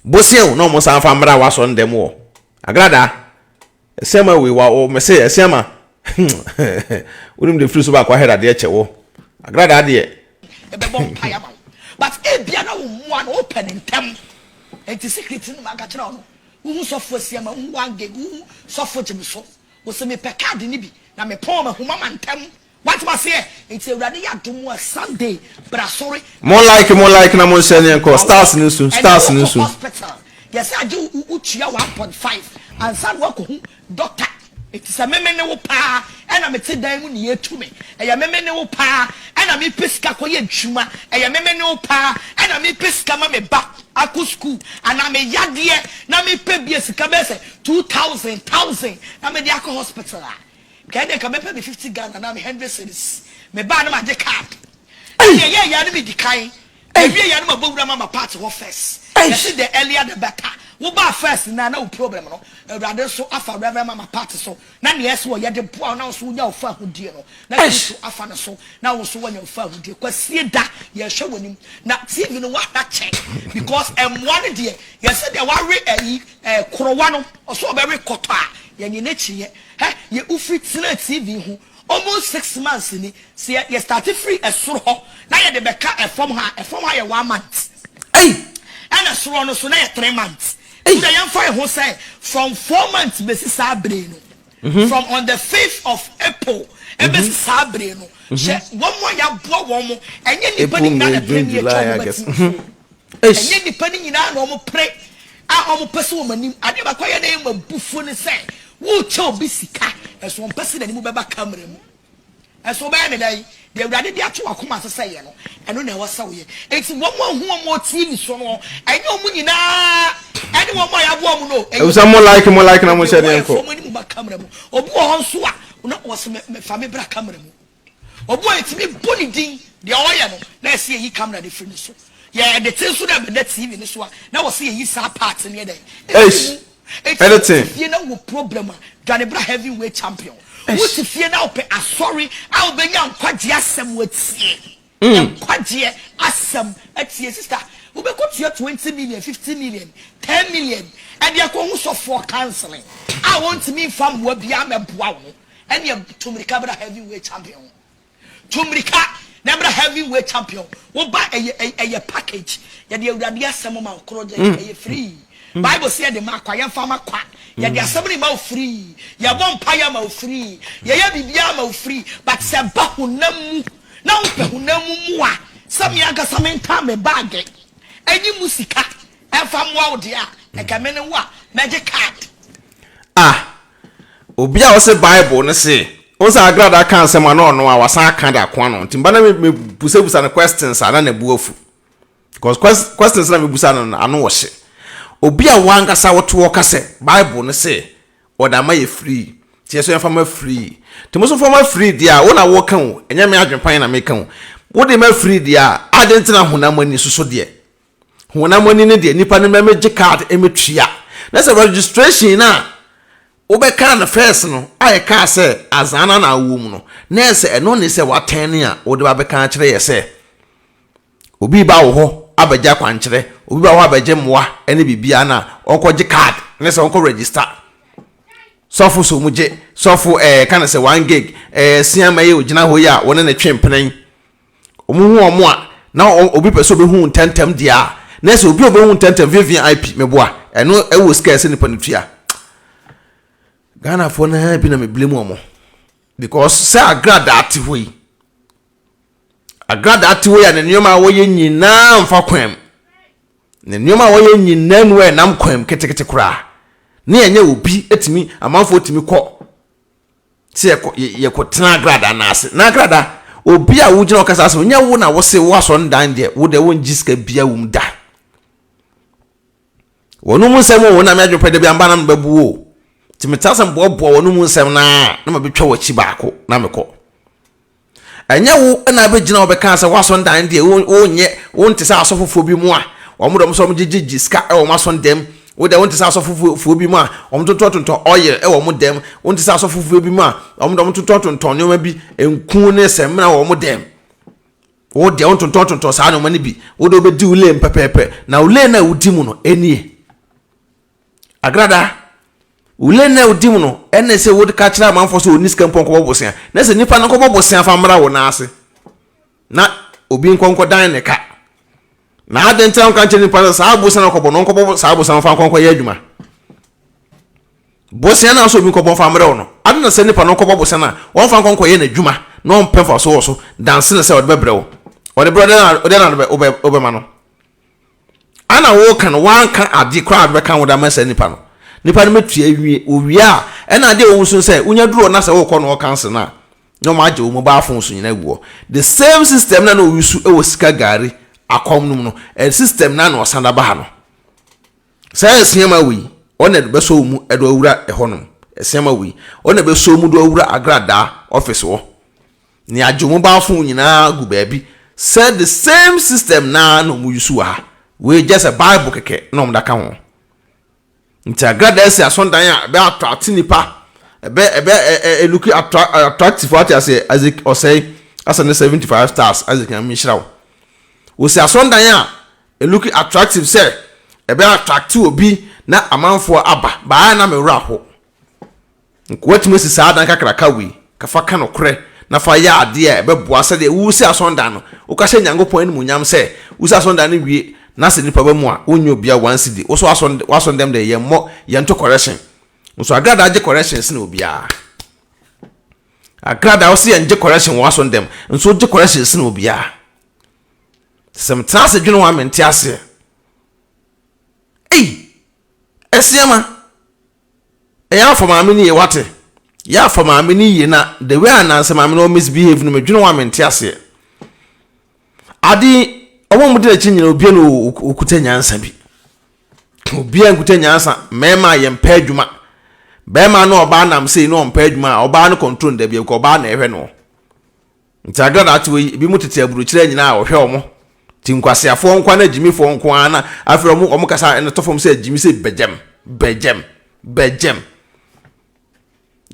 Speaker 1: bosea o na wɔn san fa mmra w'asɔre no dɛm wɔ agradaa Asiama wei wa o mese asiama wonim de firi so baako ahɛd adeɛ kyɛ wo agradaa deɛ.
Speaker 2: Ɛbɛbɔ mpaeɛ ama wo but ebia na wo mmoa no wopɛ no ntɛm nti secret no maka kyerɛ wo no wohu sɔfo asiama wohu one gig wohu sɔfo gyemeso wose mepɛ card no bi na mepɔn mahu mama ntɛm Wate maseɛ? Nti Awurade yɛ adom a Sunday bra sɔre.
Speaker 1: Mo like mo like na mo nhyɛ ne nkɔ stars no nsu stars no nsu.
Speaker 2: Hospital yɛsɛ agye wo tua 1.5 ansa na wakɔ hu doctor. Nti sɛ meme ne wo paa ɛna mete dan mu ne yɛtu me ɛyɛ meme ne wo paa ɛna mepɛ sika kɔ yɛ adwuma ɛyɛ meme ne wo paa ɛna mepɛ sika ma me ba akɔ school anaa me yadeɛ na mepɛ bia sika bɛyɛ sɛ 2000 thousand na mede akɔ hospital a Nka ɛdeɛ nka mɛpɛ me 50 Ghana anaa me 100 cedis. Me baa na magye card. Ɛnna ɛyɛɛ yɛ a na medi kan. Mewie yɛ a na mabɔ wura ma ma party hɔ first. Yɛse the earlier the better. Wo baa first no a na wo problem no Awurade nso afa Rev. Mama Pat so na nea ɛsɛ ɔyɛ de boa wo na wo nso wonya wo fahodie no na Kristo afa no so na wo nso woanya wo fahodie. Kwasie da yɛrehwɛ w'anim na TV no woahwɛ akyɛ because mmoa no deɛ yɛse deɛ wawe ayi eh, korowa no ɔsɛ ɔbɛwe kɔtɔ a yɛnye n'akyi yɛ. Hɛ yɛ wofiri tenaa TV ho almost 6 months ni, sɛ yɛ yɛ starte firi ɛsoro hɔ na yɛde bɛka ɛfam ha a, ɛfam ha yɛ one month
Speaker 1: Ei!
Speaker 2: ɛna soro hɔ no nso na yɛ 3 months.
Speaker 1: Ei!
Speaker 2: Nti yɛmfa yɛn ho sɛ from 4 months bɛsi saa bere yi no, from on the 5th of April ɛbɛsi saa bere yi no, hwɛ wɔn a yɛaboa wɔn, ɛnyɛ nnipa no
Speaker 1: April,
Speaker 2: nyinaa na
Speaker 1: May,
Speaker 2: ɛpere
Speaker 1: June,
Speaker 2: ne yɛtwa
Speaker 1: July,
Speaker 2: wɔn ba
Speaker 1: August.
Speaker 2: TV so o.
Speaker 1: Eish!
Speaker 2: Ɛnyɛ nnipa no nyinaa na wɔpere a wɔpɛ sɛ wɔn anim. Adeɛ baako a ɛyɛ na ɛyɛ m'abufuo ne sɛ, worekyɛ obi sika, nso ɔmpɛ sɛ n'anim bɛba camera mu. Nso wobɛyɛ no dɛn? Deɛ Awurade de ato w'akoma so sɛ yɛ no, ɛno na ɛwɔ sɛ woyɛ. Enti wɔn a wohu wɔn wɔ TV so no, ɛnyɛ wɔn nyinaa ne wɔn a yɛaboa wɔn no o. Ɛyɛ
Speaker 1: Abusua mo like mo like na mo
Speaker 2: bebree
Speaker 1: hyɛ
Speaker 2: wɔ
Speaker 1: ne
Speaker 2: hɔ a yɛfa
Speaker 1: nkɔ.
Speaker 2: wɔn anim ba camera mu. Obi wɔ hɔ nso a, na ɔse me, fa me bra camera mu. Obi a yɛtumi bɔ ne din, deɛ ɔyɛ no, na ɛsɛ yɛyi camera no firi ne so. Yɛ edite nso na ɛbɛda TV no so a, na wɔsɛ yɛyi saa part no yɛ dɛn? Ɛfiri
Speaker 1: Eish,
Speaker 2: mu. Enti sɛ wote
Speaker 1: editing.
Speaker 2: fie na wowɔ problem a, dwane bra Heaven Way Champion.
Speaker 1: Eish.
Speaker 2: Wote fie na wopɛ asɔre a wobɛnya nkwagyeɛ asɛm atie. Nkwagyeɛ asɛm atie. Sister, wobɛkɔtua 20 million, 50 million, 10 million ɛde akɔhu sɔfoɔ counseling a wɔntumi mfa mmoa biara mmɛboa wo no. Ɛneɛ tu mirika bra heavy weight champion Tu mirika na bra heavy weight champion Wo ba ɛyɛ ɛyɛ package Yɛde awurade asɛm ma wo koro gye ɛyɛ free Bible sɛ yɛde ma kwa yɛmfa ma kwa Yɛde asɛm no ma wo free Yɛbɔ mpaeɛ ma wo free Yɛyɛ biribiara ma wo free But sɛ ɛba honam mu na wopɛ honam mu mmoa. Sɛ me ankasa mentaa me baage nyi mu sika mfa mmoa wo deɛ a, nka me ne wo a mɛgye card.
Speaker 1: Ah! Obi a ɔse Bible no se, wohu sɛ Agradaa ka asɛm a na ɔno a wasan aka de ako ano nti mba na mebusabusa no questions a na ne bo afu. Because questions na mebusa no no ano wɔ hye. Obi a wankasa wote hɔ ka sɛ Bible no se Wɔde ama yɛ free nti yɛso yɛmfa ma free. Nti mo nso fa ma free deɛ a wo na woka o, ɛnyɛ me adwenpan na meka o. Wode ma free deɛ a, adɛn nti na honam ani soso deɛ? Honam ani no deɛ nipa no mmɛgye card mmɛtua. Na sɛ registration no a wobɛkaa no first no a yɛkaa sɛ azaa no na wowɔ mu no, na ɛsɛ ɛno ne sɛ watɛn a wode ba bɛka akyerɛ yɛ sɛ Obi reba wo hɔ abɛgye akwankyerɛ, obi ba hɔ abɛgye mmoa ne biribiara na ɔnkɔgye card ne sɛ ɔnkɔ register. Sɔfo so mu gye, sɔfo ɛɛ ka no sɛ one gig ɛɛ siama yi ogyina hɔ yi a wɔne ne twe mpena yi. Wɔn hu wɔn a na obi pɛ sɛ obehu ntɛntɛm deɛ a na sɛ obi a obehu ntɛntɛm VVIP meboa ɛno ɛwɔ sika ɛsɛ nipa no tua. Ghanafoɔ no ara bi na me blame wɔn because sɛ agradaa te hɔ yi. Agradaa te hɔ yi a ne nneɛma a wɔyɛ nyinaa mfa kwan mu. Ne nneɛma a wɔyɛ nyinaa nu a ɛnam kwan mu ketekete koraa. Ne ɛnyɛ obi tumi, amanfoɔ tumi kɔ sɛ yɛkɔ yɛkɔ tena agradaa no ase. Na agradaa, obi a wogyina ɔkasa ase no, nyɛ wo na wose wo asɔredan deɛ, wo deɛ wongye sika bia wom da. Wɔn mu nsɛm o, na me adwene pɛ da bi amba na mebɛbu o. Nti metra sɛ meboaboa wɔn mu nsɛm no a, na mabɛtwa wɔ akyi baako na mekɔ. Ɛnyɛ wo na abɛgyina hɔ bɛka sɛ w'asɔndan deɛ wonyɛ, wonte sɛ asɔfofoɔ bi mu a wɔn deɛ wɔn sɛ wɔn gyegyegye sika wɔ wɔn asɔndan mu. Wo deɛ wonte sɛ asɔfofoɔ bi mu a wɔn tontɔntontɔn oil wɔ wɔn dan mu. Wonte sɛ asɔfofoɔ bi mu a wɔn deɛ wɔn tontɔntontɔn nneɛma bi, nku ne sɛmina wɔ wɔn dan mu. Wo deɛ wontontɔntontɔn saa nneɛma no bi. Wo deɛ wobɛdi wo lane pɛpɛɛpɛ. Na wo lane a wodi mu no, ɛnie. Agrada, wo lane a wodi mu no, ɛna sɛ wode ka kyerɛ amanfoɔ sɛ wɔnni sika mpo nkɔbɔ bosea. Na sɛ nipa no nkɔbɔ bosea fa mmra wo nan ase na obi nkɔ nkɔdan ne ka. Na adɛn nti na wonka nkyerɛ nipa no sɛ saa bosea no ɔkɔbɔ no ɔnkɔbɔ saa bosea no fa nkɔ nkɔyɛ adwuma. Bosea no a sɛ obi nkɔbɔ mfa mmerɛ wo no, adɛn na sɛ nipa no nkɔbɔ bosea no a wɔmfa nkɔ nkɔyɛ n'adwuma na ɔmpɛ mfasoɔ wɔ so danse no sɛ ɔde bɛbrɛ wo. Ɔde brɛ wo dɛn na wobɛma no? Ana woka no wanka ade koraa a bɛka ho de ama saa nipa no. Nipa no bɛtua awie. Owie a, ɛna adeɛ a wɔn nso sɛ wonya duru hɔ na sɛ wokɔ na ɔcancel no a, na wɔn agye wo mobile phone so nyinaa agu hɔ. The same system na na ɔyusu wɔ sika gari akɔm no mu no, system na na ɔsan de aba ha no. Saa asiama wei, ɔna bɛsɔ wo mu de awura ɛhɔnom. Asiama wei, ɔna bɛsɔ wo mu de awura agradaa office hɔ. Nea agye wɔn mobile phone nyinaa gu baabi sɛ the same system naa na wɔn use wɔ ha. Wei gyɛ sɛ bible kɛkɛ na wɔn de aka ho. Nti agradaa si asɔndan a ɛbɛ attract nipa, ɛbɛ ɛbɛ ɛ ɛ look attractive wate aseɛ Isaac ɔsɛe asɛ ne 75 stars Isaac Nyame nhyira wo. Wɔsi asɔndan a ɛ look attractive sɛ ɛbɛ attract obi na amanfoɔ aba baa na me werɛ aho. Nka woatumi asi saa dan kakraka wei, ka fa ka nokorɛ na fa yɛ adeɛ a ɛbɛboa sɛdeɛ woresi asɔredan no, woka hyɛ Nyankopɔn animuonyam sɛ wosi asɔredan no wie na sɛ nnipa ba mu a wonyɛ obiara one cedi, wo nso w'asɔre w'asɔredɛm deɛ yɛmmɔ yɛnto correction, nso agradaa gye correction sene obiara. Agradaa wo se yɛngye correction wɔ w'asɔredɛm, nso wogye correction sene obiara. Sɛ metena ase dwene ho a mente aseɛ. Ei! Asiama! Ɛyɛ afa maame no yie wate. Yɛ afa maame no yie na the way a nansa maame no misbehave no medwene ho a mente aseɛ. Ade ɔmo a ɔmo di n'akyi nyina obia na okuta nyansa bi. Obia nkuta nyansa mmarima a yɛmpɛ adwuma. Barima no ɔbaa nam sei na ɔmpɛ adwuma a ɔbaa no control no da bi ɔbaa na ɛhwɛ no. Nti agradaa te hɔ yi, ebinom tete aburokyire nyinaa a wɔhwɛ wɔn. Nti nkwaseafoɔ nko ara ne agyimifoɔ nko ara na afei wɔn wɔn kasa ɛna tɔ fam sɛ agyimi sɛ bɛgyɛm bɛgyɛm bɛgyɛm.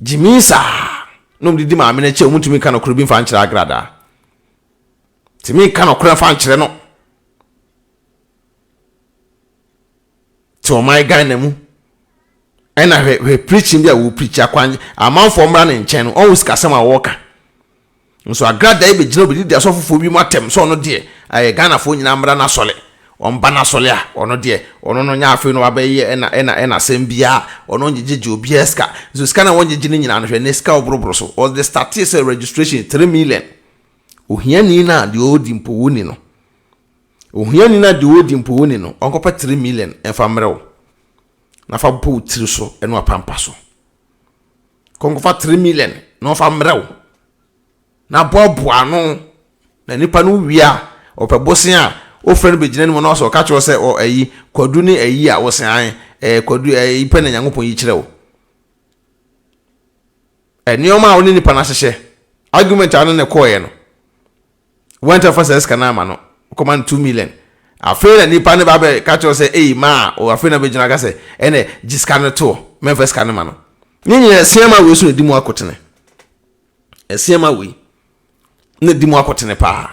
Speaker 1: Gyimi saa na wɔn didi maame no akyi a wɔn ntumi nka nɔkorɛ bi nfa nkyerɛ agradaa. Ntumi nka nɔkorɛ nfa nkyerɛ no. Te ɔman Ghana mu ɛna hwɛ hwɛ preaching bi a wɔ preach akwan amanfoɔ mmra ne nkyɛn no ɔho sikasɛm a wɔka nso agrada yi bɛgyina obi didi asɔfofoɔ bi mu atɛm sɛ ɔno deɛ ɛyɛ Ghanafoɔ nyinaa mmra n'asɔre ɔmba n'asɔre a ɔno deɛ ɔno no nyɛ afei no wabɛyɛ ɛna ɛna ɛna asɛm biara ɔno ngyegyegye obiara sika nso sika na wɔngyegye no nyinaa no hwɛ ne sika ɔboroboro so ɔde startee sɛ registration 3 million ohiani no a deɛ ɔdi mpo wonni no. Ohiani no a deɛ ɔdi mpo ɔnni no, ɔnkɔpɛ 3 million mfa mmerɛ wo na fa bɔ wo tiri so ne w'apampa so. Kɔ nkɔfa 3 million na ɔmfa mmerɛ wo na boaboa ano na nipa no wie a ɔpɛ bosea a wofrɛ no bɛgyina anim na ɔsɛ ɔka kyerɛ wo sɛ ɔ ayi kwadu ne ayi a wose ae ɛɛ kwadu ɛyi pɛ na Nyankopɔn yi kyerɛ wo. Nneɛma a wo ne nipa no ahyehyɛ argument a wo ne no kɔɔeɛ no Wantumi amfa saa sika no amma no, ɔkɔma no 2 million. Afei na nipa no ba bɛ ka kyerɛ sɛ, ei maa, o afei na bɛgyina ka sɛ, ɛnɛ gye sika no toɔ, mɛmfa sika no ma no. Ne nyinaa ɛsiama wei so na ɛdi mu akotene. Ɛsiama wei na ɛdi mu akotene paa.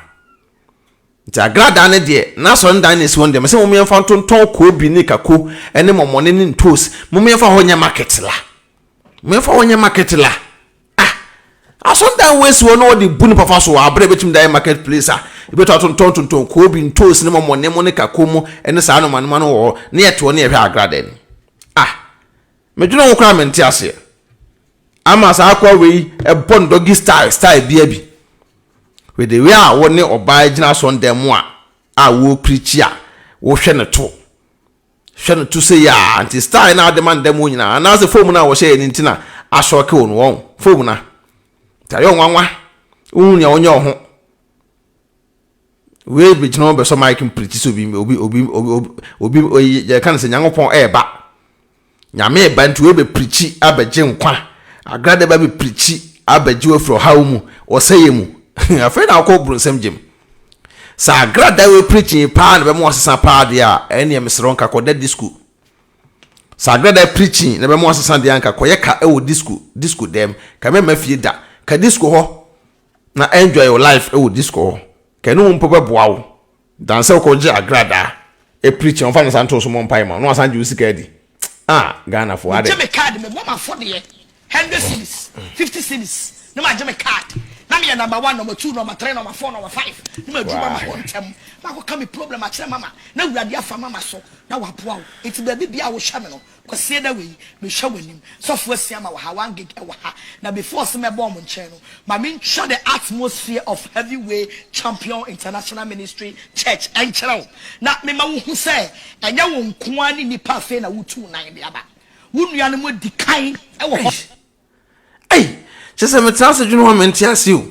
Speaker 1: Nti agradaa no deɛ, n'asɔredan na ɛsi hɔ no deɛ, mesɛ mom yɛmfa ntontɔn koobi ne kako ne mɔmɔne ne ntoos, mom yɛmfa hɔ nyɛ market la. Mom yɛmfa hɔ nyɛ market la. Ah! Asɔredan wei si hɔ na wɔde bu nipa fa so wɔ abere a ebetumi de ayɛ market place a ebetumi atontɔn tontɔn koobi, ntoosi ne mɔmɔne mo ne kako mo ne saa nnoɔma nnoɔma no wɔ hɔ na yɛte hɔ na yɛhwɛ agradaa ni. Ah! Medwene ho koraa mente aseɛ. Ama saa akoa wei ɛbɔ no doggy style style bia bi. With the way a wo ne ɔbaa gyina asɔredan mu a a wɔrepreachi a wohwɛ no to. Hwɛ no to sei aa nti style na ade ma no dɛm wɔ nyinaa anaasɛ foam no a wɔhyɛ yɛ no nti na asɔke wo no wɔn foam na nti ayɛ nwanwa wohu nea wonyɛ wo ho wei bɛgyina hɔ bɛsɔ mic mpirikyi sɛ obi obi obi obi obi oyi yɛka no sɛ Nyankopɔn ɛɛba Nyame ɛba nti wei bɛpirikyi abɛgye nkwa agrada ba bɛpirikyi abɛgye wafiri ɔhaw mu ɔsɛeɛ mu afei na wokɔ bronsam gyem Sɛ agradaa wei preaching paa na ɛbɛma wasesa paa deɛ a, ɛnneɛ mesrɛ wo nka kɔda disco. Sɛ agradaa preaching na ɛbɛma wasesa deɛ a, nka kɔyɛ ka wɔ disco, disco dɛm. Ka mɛmma fie da. Ka disco hɔ na enjoy your life wɔ disco hɔ. Ka ɛno mu mpo bɛboa wo than sɛ wokɔgye agradaa preaching, wɔmfa ne nsa nto wo so mmɔ mpaeɛ ma wo na wasan gye wo sika adi. Ah, Ghanafoɔ,
Speaker 2: Megye
Speaker 1: adɛn?
Speaker 2: me card mebɔ m'afɔdeɛ 100 cedis, 50 cedis na magye me card na meyɛ number one, number two, number three, number four, number five na maduru mama hɔ ntɛm makɔka me problem akyerɛ mama na Awurade afa mama so na waboa wo. Nti baabi biara a wohwɛ me no, Kwasie da wei mehwɛ w'anim. Sɔfo Asiama wɔ ha, one gig ɛwɔ ha na before sɛ mɛbɔ ɔmo nkyɛn no ma mentwa the atmosphere of Heavyweight Champion International Ministry Church nkyerɛ wo na mema wo hu sɛ ɛnyɛ wo nko ara ne nnipa afei na wotu wo nan de aba. Wo nuanom adi kan wɔ hɔ.
Speaker 1: Ei! Kyerɛ sɛ metena ase dwene ho a mente ase o.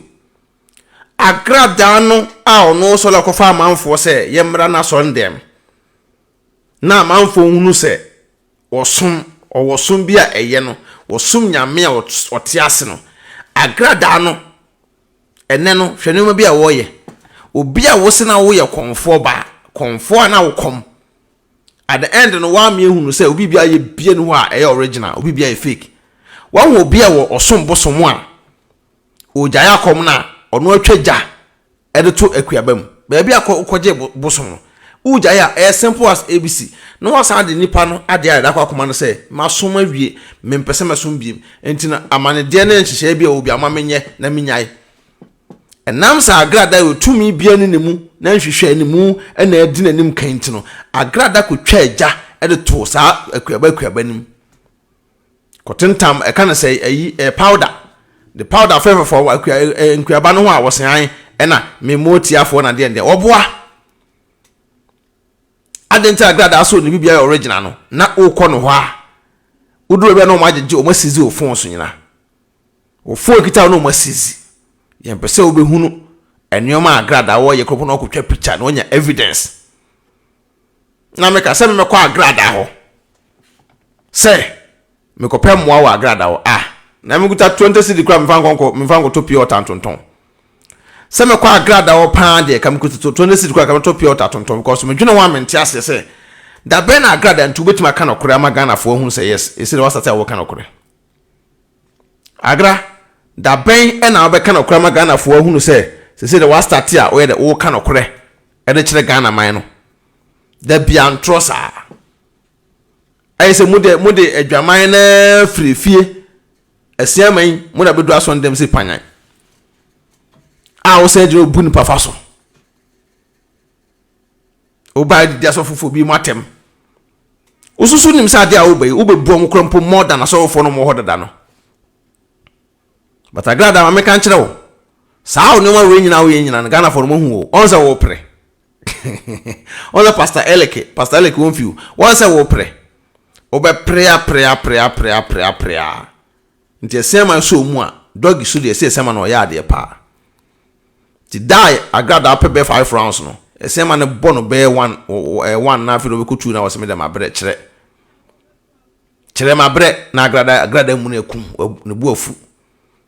Speaker 1: Agradaa no a ɔno sɔre akɔfa amanfoɔ sɛ yɛmmra n'asɔrendɛm na amanfoɔ nhunu sɛ wɔsom, ɔwɔ som bi a ɛyɛ no, wɔsom Nyame a ɔte ase no. Agradaa no, ɛnɛ no, hwɛ nneɛma bi a wɔyɛ. Obi a wose na woyɛ kɔmfoɔ ba, kɔmfoɔ a na wokɔm. At the end no, woame ahunu sɛ obi bi ayɛ bia ni hɔ a ɛyɛ original, obi bi ayɛ fake. Wahu obi a wɔ ɔsom bosom a, ɔgyae akɔm no a, ɔno atwa gya de to akuaba mu. Baabi a kɔ wokɔgye bosom no, wogyae a, ɛyɛ simple as ABC. Na wasan de nipa no adeɛ a ɛda akɔ akoma no sɛ, masom awie, mempɛ sɛ mɛsom biem. Nti no, amanedeɛ ne nhyehyɛeɛ bi a ɛwɔ bi a, ma menyɛ na menyae. Ɛnam sɛ Agrada yɛ tumi biara ne ne mu na nhwehwɛanimu na adi n'anim kan nti no, Agrada kɔtwaa gya de too saa akuaba akuaba no mu. Kɔtentam, ɛka no sɛ ayi, ɛyɛ powder. De powder fɛfɛfɔ akua, nkuaba no ho a wɔse an ɛna memmɔ tiafoɔ na deɛ deɛ. Wɔboa. Adɛn nti Agrada so ne biribiara yɛ original no na wokɔ no hɔ a, woduru baabi a na wɔn agyegye, wɔn asizi wo phone so nyina. Wo phone kita wo na wɔn asizi. Yɛmpɛ sɛ wobɛhunu nneɛma a Agrada wɔyɛ kɔpɔ na wɔkɔtwa picture na wɔnya evidence. Na meka sɛ memɛkɔ Agrada hɔ sɛ mekɔpɛ mmoa wɔ Agrada hɔ a, na mekuta 20 cedi koraa memfa nkɔnkɔ memfa nkɔtɔ pure water ntontɔn. Sɛ mekɔ Agrada hɔ paa deɛ ka mekuta 20 cedi koraa ka metɔ pure water tontɔn because medwene ho a mente aseɛ sɛ da bɛn na Agrada nti wobɛtumi aka nɔkorɛ ama Ghanafoɔ ahunu sɛ yes, ɛsei na wasate a wɔka nɔkorɛ. Agra, da bɛn na wobɛka nɔkorɛ ama Ghanafoɔ ahunu sɛ sesei deɛ wastate a woyɛ dɛ woka nɔkorɛ de kyerɛ Ghana man no? Da bia ntorɔ saa. Ɛyɛ sɛ mode mode adwaman no ara firi fie asiaman yi mo na bɛdu asɔn dɛm sɛ panyan a wosan gyina obu nipa fa so. Wobaa didi asɔfofoɔ bi mu atɛm. Wosusu nim sɛ adeɛ a woba yi wobɛbu wɔn kora mpo more than asɔfofoɔ no wɔwɔ hɔ dada no. But Agrada ma meka nkyerɛ wo saa nneɛma wei nyinaa woyɛ nyinaa no Ghanafoɔ no moahu o ɔn sɛ wopere. Wɔn sɛ Pastor Eleke, Pastor Eleke wɔn fi wɔn sɛ wɔpere. Wɔbɛpere apere apere apere apere apere a. Nti ɛsɛn ma nso mu a, dɔgi so deɛ ɛsɛ ɛsɛn ma na ɔyɛ adeɛ paa. Nti da a agradaa pɛ bɛyɛ 5 rounds no, ɛsɛn ma no bɔ no bɛyɛ 1 1 na afei na ɔbɛkɔ 2 na wɔsɛ me dɛ mabrɛ kyerɛ. Kyerɛ mabrɛ na agrada agrada mu no akum ne bu afu.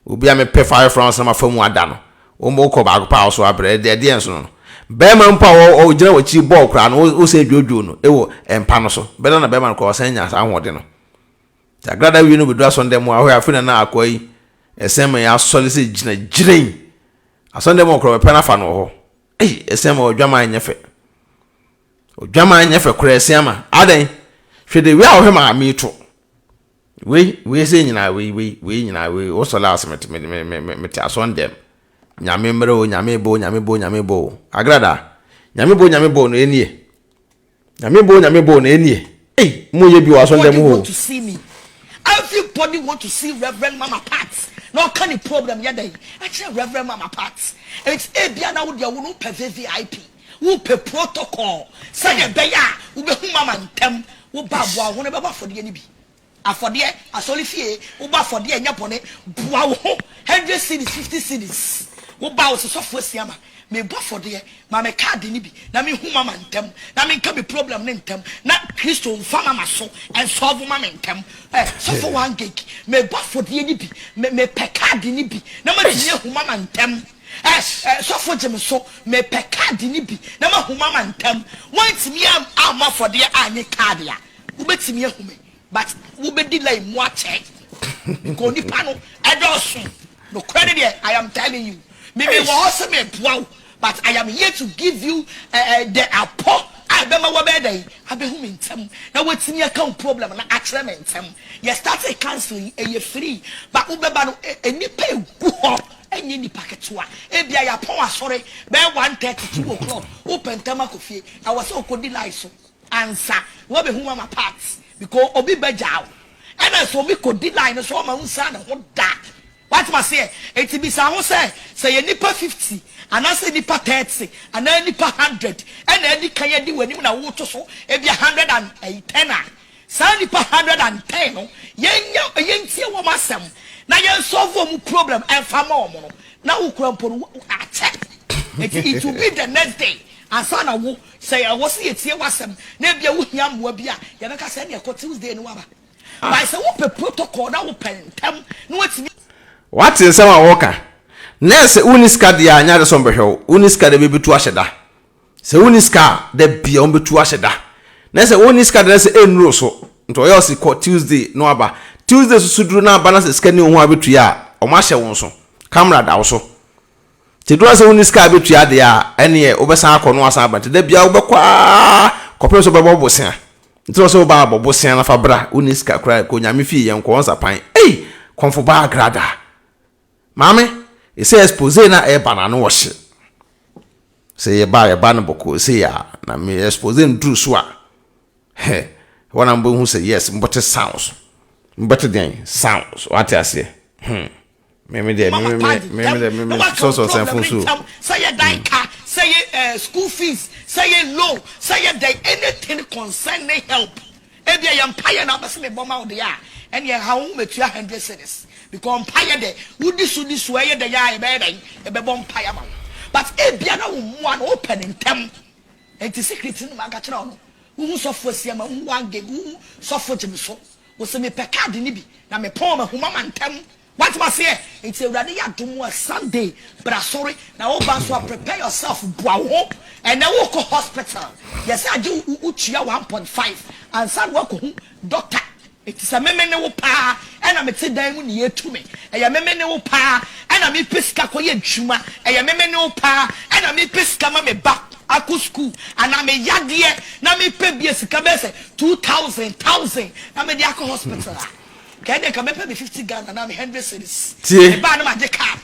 Speaker 1: Obi a mepɛ 5 rounds na mafa mu ada no, wɔn wokɔ baako paa so abrɛ ɛdeɛ ɛdeɛ nso no. Bɛrima mpo a ɔgyina w'akyiri bɔɔl koraa no, wosɛ dwodwo no ɛwɔ mpa no so. Bɛda na bɛrima no koraa ɔsan nya saa ahoɔden no. Nti agrada wie no bɛdu asɔndɛm mu ahɔ afei na na akoa yi ɛsɛn ma yɛ asɔre sɛ gyina gyerɛn. Asɔndɛm wɔ koraa bɛpɛ no afa no wɔ hɔ. Ei, ɛsɛn ma ɔdwaman nyɛ fɛ. Odwaman nyɛ fɛ koraa ɛsɛn ama. Adɛn? Hwɛ de wei a wɔhwɛ maame yi to. Wei, wei sɛ nyinaa wei, wei, wei nyinaa wei. Wosɔre a sɛ mete, me, me, me, me, mete asɔndɛm. Nyame mmerɛ o, nyame bɔ o, nyame bɔ o, nyame bɔ o. Agrada, nyame bɔ o, nyame bɔ o no ɛnie. Nyame bɔ o, nyame bɔ o no ɛnie. Ei, mo yɛ bi wɔ asɔndɛm
Speaker 2: Everybody
Speaker 1: hɔ o.
Speaker 2: want to see me. Everybody want to see Reverend Mama Pat. Na ɔka ne problem yɛ dɛn ɛkyerɛ Reverend Mama Pat. Enti ebia na wo deɛ wo no wopɛ VVIP. Wopɛ protocol sɛdeɛ ɛbɛyɛ a wobɛhu mama ntɛm. Woba a, boa wo ho na bɛbɔ afɔdeɛ no bi. Afɔdeɛ, asɔre fie, wobɔ afɔdeɛ a ɛnyɛ bɔne. Boa wo ho, hundred cedis, 50 cedis. Woba a, wo se sɔfo asia ma mebɔ afɔdeɛ, ma me kaade no bi na menhu mama ntɛm, na menka me problem no ntɛm, na Kristo mfa mama so nsɔlvo ma me ntɛm. Eh, sɔfo one gig, mebɔ afɔdeɛ no bi, me, mepɛ kaade no bi na matumi ahu mama ntɛm. Eh, eh, sɔfo gye me so, mepɛ kaade no bi na mahu mama ntɛm. Woantumi ammɔ afɔdeɛ annye kaade a, wobɛtumi ahu me, but wobɛdi line mu akyɛ. Because nipa no ɛdɔɔso. Nokorɛ no deɛ, I am telling you. Me me wɔ hɔ sɛ meboa wo, but I am here to give you eh, eh, the apɔ a ɛbɛma woabɛyɛ dɛn? Abɛhu me ntɛm na woatumi aka wo problem no akyerɛ me ntɛm. Yɛ startee council yi, ɛyɛ free, but wobɛba no, eh, nnipa ɛgu hɔ. Ɛnyɛ nipa ketewa. Ebia yɛapɔn asɔre bɛyɛ 1:30, 2 o'clock. Wopɛ ntɛm akɔ fie. Ɛwɔ sɛ wokɔdi line so ansa na woabɛhu mama Pat because obi bɛgyaa wo. Ɛna sɛ obi kɔdi line no so ɔma wo nsan ne ho da. Woate aseɛ? Enti bisa ho sɛ, sɛ yɛ nnipa 50 anaasɛ nnipa 30 anaa nnipa 100 ɛna adi kan adi w'anim na woto so ebia 110 a, saa nnipa 110 no, yɛnyɛ yɛntie wɔn asɛm na yɛnsolve wɔn problem ɛmfa ma wɔn no, na wokura mpo no akyɛ. Enti it will be the next day ansa na wo sɛ ɛwɔ sɛ yɛtie w'asɛm na ebia wohia mmoa bi a, yɛbɛka sɛ ɛne ɛkɔ Tuesday no waba. But sɛ wopɛ protocol na wopɛ ntɛm na woatumi
Speaker 1: Wate nsɛm a wɔka. Nurse, wonni sika deɛ a, nyɛ ade sɛ wɔbɛhwɛ wo. Wonni sika deɛ bɛbɛtu ahyɛ da. Sɛ wonni sika a, da bia wɔbɛtu ahyɛ da. Na sɛ wonni sika deɛ na sɛ ɛnnuru so. Nti ɔyɛ ɔse kɔ Tuesday na waba. Tuesday soso duru na aba na sɛ sika ni wo ho a bɛtua a, wɔn ahyɛ wo nso. Camera da wo so. Nti duru a sɛ wonni sika a bɛtua deɛ a, ɛneɛ wobɛsan akɔ na wasan aba. Nti da bia wobɛkɔ ara kɔpem sɛ wobɛbɔ bosea. Nti na ɔsɛ wobaa abɔ bosea na fa bra. Wonni sika koraa kɔ Nyame fie yɛnkɔ nsapan. Ei! Kɔmfo baa agrada. Maame, ɛsɛ expose na ɛba na ano ɔhye. Sɛ yɛba a yɛba no bɔkɔɔ sei a, na me expose no duru so a, hɛ, hɔ na mobɛhu sɛ yes, mobɛte sounds. Mobɛte deɛn? Sounds. Wate aseɛ? Hmm. Me me deɛ, me
Speaker 2: mama
Speaker 1: me
Speaker 2: pad
Speaker 1: me me
Speaker 2: ntɛm
Speaker 1: deɛ, me
Speaker 2: na
Speaker 1: me
Speaker 2: waka wo
Speaker 1: sɔsɔ sɛn
Speaker 2: problem
Speaker 1: fo
Speaker 2: no
Speaker 1: so.
Speaker 2: ntɛm, sɛ yɛ dan ka, sɛ yɛ eh, school fees, sɛ yɛ loan, sɛ yɛ dɛn, anything concerning help. Ebia yɛ mpaeɛ na wopɛ sɛ mebɔ ma wo deɛ a, ɛneɛ ha wo ho mɛtua 100 cedis because mpaeɛ dɛ wodi so di so ɛyɛ dɛn a yɛbɛyɛ dɛn yɛbɛbɔ mpaeɛ ama wo, but ebia na wo mmoa no wopɛ no ntɛm. Enti secret no maka kyerɛ wo no, wohu sɔfo Asiama, wohu one gig, wohu sɔfo Gyimiso, wose mepɛ card no bi na mepɔn mahu mama ntɛm. Wate maseɛ? Nti Awurade yɛ adom a Sunday bra sɔre na woba nso a prepare yourself, boa wo ho. Ɛnɛ wokɔ hospital yɛsɛ agye wo wotua 1.5 ansa na woakɔhu doctor. Nti sɛ meme ne wo paa ɛna mete dan mu ne yɛtu me, ɛyɛ meme ne wo paa ɛna mepɛ sika kɔyɛ adwuma, ɛyɛ meme ne wo paa ɛna mepɛ sika ma me ba akɔ school anaa me yadeɛ na mepɛ bia sika bɛyɛ sɛ 2000 thousand na mede akɔ hospital a, ka ɛdeɛ nka mɛpɛ me 50 Ghana na me 100 cedis.
Speaker 1: Tie.
Speaker 2: Me baa no magye card.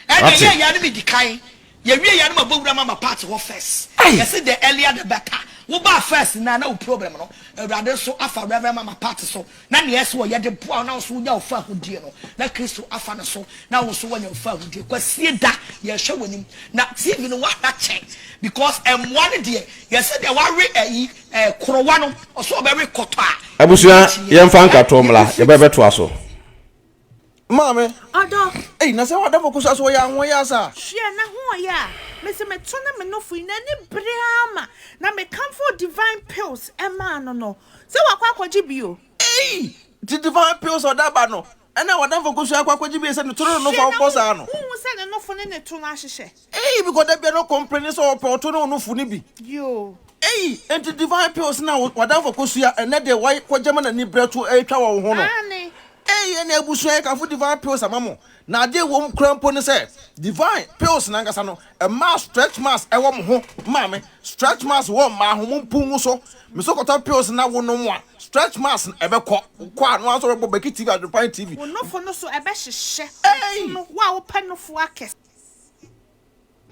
Speaker 2: Ɛna
Speaker 1: Wate.
Speaker 2: ɛyɛ yɛ no medi kan. Yɛwie yɛ no mabɔ wura mama party hɔ first.
Speaker 1: Ai.
Speaker 2: Yɛse the earlier the better. Wobaa first no a na wo problem no Awurade nso afa Rev. Mama Pat so na nea ɛsɛ ɔyɛ de boa wo na wo nso wonya wo fahodie no na Kristo afa no so na wo nso woanya wo fahodie. Kwasie da yɛhwɛ w'anim na TV no woahwɛ akyɛ because mmoa no deɛ yɛsɛ deɛ wawe ayi eh, korowa no ɔsɛ ɔbɛwe kɔtɔ a
Speaker 1: Abusua yɛmfa nkatoɔ mmra yɛbɛbɛtoa so.
Speaker 3: Maame.
Speaker 4: Ɔdɔ.
Speaker 3: Ei, na sɛ w'adamfo kosua so ɔyɛ ahoɔyɛ asa a.
Speaker 4: Hwɛ, n'ahoɔyɛ a mese meto ne me nofo yi, n'ani bere ara ma na mekamfoo Divine Pills maa no no, sɛ wakɔ akɔgye bi o.
Speaker 3: Ei! Nti Divine Pills a ɔde aba no, ɛna w'adamfo kosua akɔ akɔgye bi sɛ ne to ne ne nofo
Speaker 4: Hwɛ,
Speaker 3: a
Speaker 4: na
Speaker 3: wobɔ saa no?
Speaker 4: wonhu sɛ ne nofo ne ne to no ahyehyɛ?
Speaker 3: Ei, because da biara no ɔcomplaini sɛ ɔpɛ ɔto ne onofo no bi.
Speaker 4: Yoo.
Speaker 3: Ei, enti Divine Pills no a w'adamfo kosua ɛnnɛ deɛ wakɔgye ma n'ani brɛ to retwa wɔ wo ho no?
Speaker 4: Aane.
Speaker 3: Ei, ɛnna abusua yɛkamfo Divine Pills ama mo. Na adeɛ ɛwɔ mu koraa mpo ne sɛ, Divine Pills no ankasa no, ɛmaa stretch marks ɛwɔ mo ho. Maame, stretch marks wɔ mmaa ho, mompu ngu so. Me so kɔtɔ pills na wonom a, stretch marks no ɛbɛkɔ. Wokɔ a, no ara nso wɔbɛbɔ Becky TV, Adwenpan TV.
Speaker 4: Wo nofo no so ɛbɛhyehyɛ.
Speaker 3: Ei!
Speaker 4: Wo to no, wo a wopɛ nofo akɛse.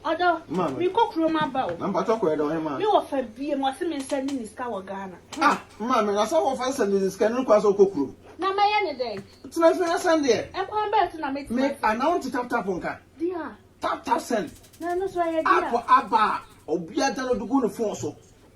Speaker 4: Ɔdɔ, mekɔ kurom aba o.
Speaker 3: Na mpakyɛw kɔyɛ dɛn ɔhemaa?
Speaker 4: Me wɔfa biem, ɔse me nsɛnde ne sika wɔ Ghana.
Speaker 3: Ah, maame, na sɛ wɔfa nsɛnde ne sika no kwan sɛ wokɔ kurom?
Speaker 4: Na mɛyɛ ne dɛn?
Speaker 3: Tena fie na sɛndeɛ.
Speaker 4: Ɛkwan bɛn so na mɛtumi
Speaker 3: Me,
Speaker 4: asɛnde?
Speaker 3: anaa wonte tap tap nka?
Speaker 4: Deɛ a.
Speaker 3: Tap tap send.
Speaker 4: Na ɛno nso ɛyɛ deɛ a.
Speaker 3: App aba a, obiara download gu ne phone so.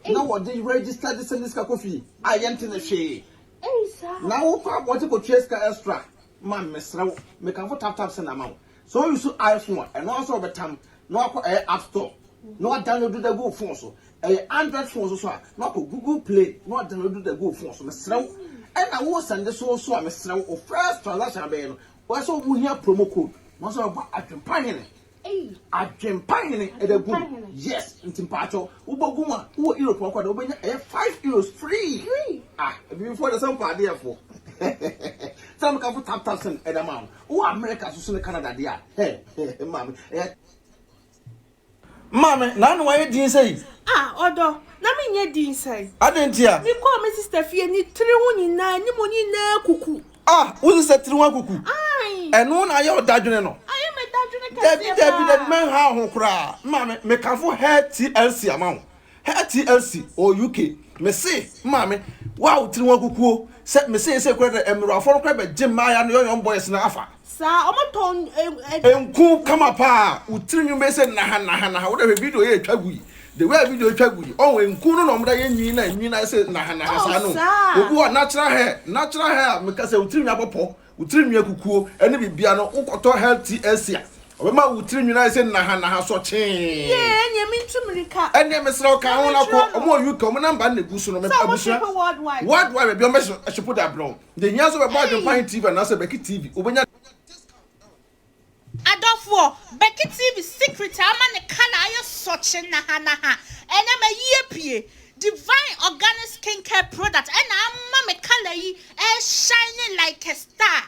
Speaker 3: Na wɔde register de sɛnde sika kɔ fie a yɛnte ne hwee.
Speaker 4: Ei saa.
Speaker 3: Na wokɔ abɔnten kɔtua sika extra. Maame, mesrɛ wo, mekamfo tap tap send ama wo. Sɛ wo use iPhone a, ɛno ara nso wɔbɛtam na wakɔ ɛyɛ app store na wa download de agu wo phone so. Ɛyɛ Android phone nso so a, na wakɔ Google Play na wa download de agu wo phone so. Mesrɛ wo, ɛna wo sɛnde so nso a, mesrɛ wo, wo first transaction abɛyɛ no, wɔyɛ sɛ wohia promo code na wɔsɛ wɔbɔ Adwempa Hene. Adwempa Hene ɛde gu mu. Yes, nti mpaakyɛw, wobɔ gu mu a, wowɔ Europe hɔ kɔ de wobɛnya ɛyɛ €5 free. Ah, abibifoɔ de sɛ mpa adeɛfoɔ. Sɛ mekafo tap tap send ɛda ma wo. Wowɔ America so so ne Canada deɛ a, hɛ, maame, ɛyɛ. Maame, na ano ayɛ din sɛi?
Speaker 4: Ah, ɔdɔ, na menyɛ din sɛn?
Speaker 3: Adɛn ntia?
Speaker 4: Mekɔɔ me sista fie, ne tiri ho nyinaa, ne mu nyinaa kuku.
Speaker 3: Ah, wo sista tiri ho akuku?
Speaker 4: Ae.
Speaker 3: Ɛno na ayɛ wo dadwene no?
Speaker 4: Ayɛ me dadwene kɛseɛ paa.
Speaker 3: Dabi, dabi, dabi, mɛnha wo ho koraa. Maame, mekamfo Hair TLC ama wo. Hair TLC ɔwɔ UK mese maame wo a wo tiri ho akukuo sɛ mese sɛ kura dɛ mmerewafoɔ no kora bɛgye mmaaya no young boys no afa.
Speaker 4: Saa ɔmo tɔn ɛ.
Speaker 3: Nku kama paa wo tiri nwi bɛyɛ sɛ naha naha naha wo dɛ hwɛ video yɛ etwa gu yi the way a video etwa gu yi ɔho nku no na ɔmo da yɛ nwi na nwi na ayɛ sɛ naha naha saa no obi wɔ natural hair natural hair a meka sɛ wo tiri nwi abɔpɔ Wo tiri nwi akukuo ne biribiara no, wokɔtɔ Health TLC a, ɔbɛma wo tiri nwi no ayɛ sɛ nahanaha sɔkyee.
Speaker 4: Yee, ɛneɛ mentu mirika.
Speaker 3: Ɛneɛ mesrɛ wo ka ho na kɔ.
Speaker 4: Na
Speaker 3: Ɔmo wɔ UK, ɔmo number no na egu so no.
Speaker 4: Sɛ ɔmo
Speaker 3: Abusua,
Speaker 4: shipe worldwide.
Speaker 3: Worldwide baabi a ɔmo bɛ shipe de abrɛ wo. Deɛ ehia nso bɛbɔ Adwempa He TV anaasɛ Becky TV, wobɛnya.
Speaker 4: Adɔfoɔ, Becky TV secret a ama ne colour ayɛ sɔkye nahanaha ɛnɛ mayi apue. Divine organic skincare product ɛna ama me colour yi ɛreshine like a star.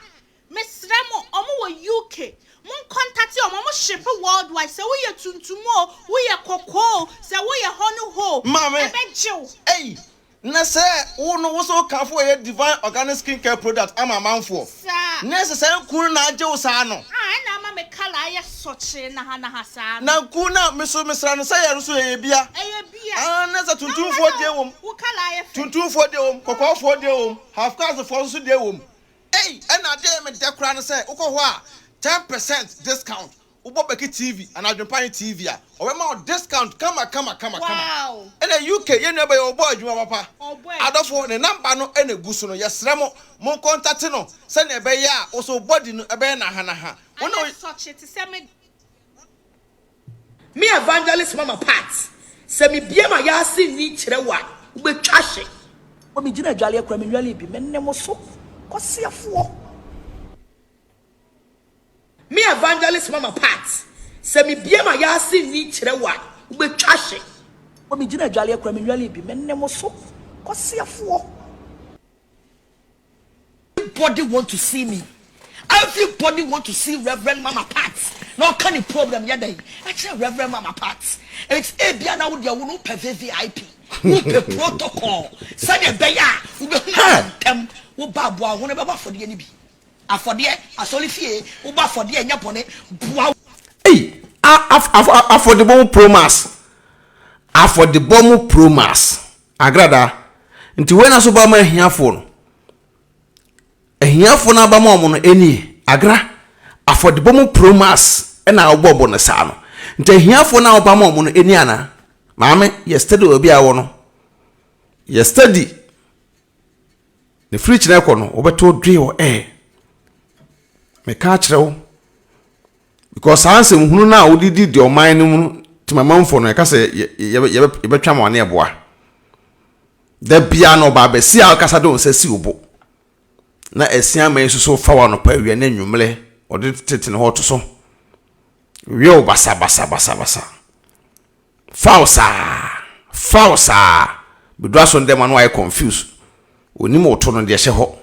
Speaker 4: Mesrɛ mo, ɔmo wɔ UK, mon contact ɔmo, ɔmo ship worldwide, sɛ woyɛ tuntum o, woyɛ kɔkɔɔ o, sɛ woyɛ hɔne hɔ o,
Speaker 3: Maame,
Speaker 4: ɛbɛgye wo.
Speaker 3: ei, Na sɛ wo no wo sɛ wo kamfo ɛyɛ divine organic skin care product ama amanfoɔ.
Speaker 4: Saa.
Speaker 3: Na ɛsɛ saa nku no na agye wo saa no.
Speaker 4: Ah ɛna ama me colour ayɛ sɔkyee nahanaha saa no.
Speaker 3: Na nku no a me so me sra no sɛ yɛ no so ɛyɛ bia.
Speaker 4: Ɛyɛ bia.
Speaker 3: Ah na sɛ
Speaker 4: Na
Speaker 3: tuntumfoɔ
Speaker 4: wo
Speaker 3: deɛ wom.
Speaker 4: wo colour ayɛ fɛ.
Speaker 3: Tuntumfoɔ deɛ wom, kɔkɔɔfoɔ deɛ wom, half caste foɔ nso deɛ wom. Ei ɛna adeɛ a ɛyɛ me dɛ koraa ne sɛ wokɔ hɔ a 10% discount Wobɔ Becky TV anaa Adwempa He TV a, ɔbɛma wo discount kama kama kama kama.
Speaker 4: Wow!
Speaker 3: Ɛna UK yɛn nua bɛyɛ ɔbɔ adwuma papa.
Speaker 4: Ɔbɔ adwuma.
Speaker 3: Adɔfo ne number no na egu so no yɛsrɛ mo mon contate no sɛnea ɛbɛyɛ a wo so wo body no ɛbɛyɛ nahanaha. Wo ne wo.
Speaker 4: Ayɛ sɔkye te sɛ me.
Speaker 2: Me evangelist mama part sɛ me bie ma yaase nni kyerɛ wo a wo bɛ twa hye. Wɔ me gyina adwaleɛ koraa me nwale bi me ne mo so kwaseafoɔ. Me evangelist mama part sɛ me bie ma yaase nni kyerɛ wo a wo bɛ twa hye. Wɔ me gyina adwaleɛ koraa me nwale bi me ne mo so kwaseafoɔ. Everybody want to see me everybody want to see Reverend Mama Pat na ɔka ne problem yɛ dɛn ɛkyerɛ Reverend Mama Pat enti ebia na wo deɛ wo no wopɛ VVIP wopɛ protocol sɛdeɛ ɛbɛyɛ a wobɛhu
Speaker 1: Hey!
Speaker 2: ntɛm woba aboa wo ho no bɛbɔ afɔdeɛ no bi afɔdeɛ asɔre fie wobɔ afɔdeɛ ɛnyɛ bɔne boa
Speaker 1: Ei! A af af afɔdebɔ mu promax. Afɔdebɔ mu promax. Agradaa. Nti wei na so ba ma ahiafoɔ no. Ahiafoɔ no aba ma wɔn no ɛnie. Agra. Afɔdebɔ mu promas ɛna wobɔbɔ no saa no. Nti ahiafoɔ no a woba ma wɔn no ɛnie anaa? Maame, yɛ steady wɔ baabi a wɔ no. Yɛ steady. Ne firi kyerɛ kɔ no, wobɛto dwe wɔ air. Meka akyerɛ wo. Because saa nsɛm hunu no a wode di di ɔman no mu no, temamanfoɔ no, ɛka sɛ yɛbɛtwa ma ɔne ɛboa. Da biara no ɔbaa bɛsi a ɔkasa de wo nsa si wo bo. Na ɛsi ama yi nso so fa wɔ anɔpa awia ne anwummerɛ ɔde tete ne hɔ to so. Wie wo basa basa basa basa. Foul saa foul saa bɛduru aso no dɛ ma no ayɛ confuse onim wo to no deɛ hyɛ hɔ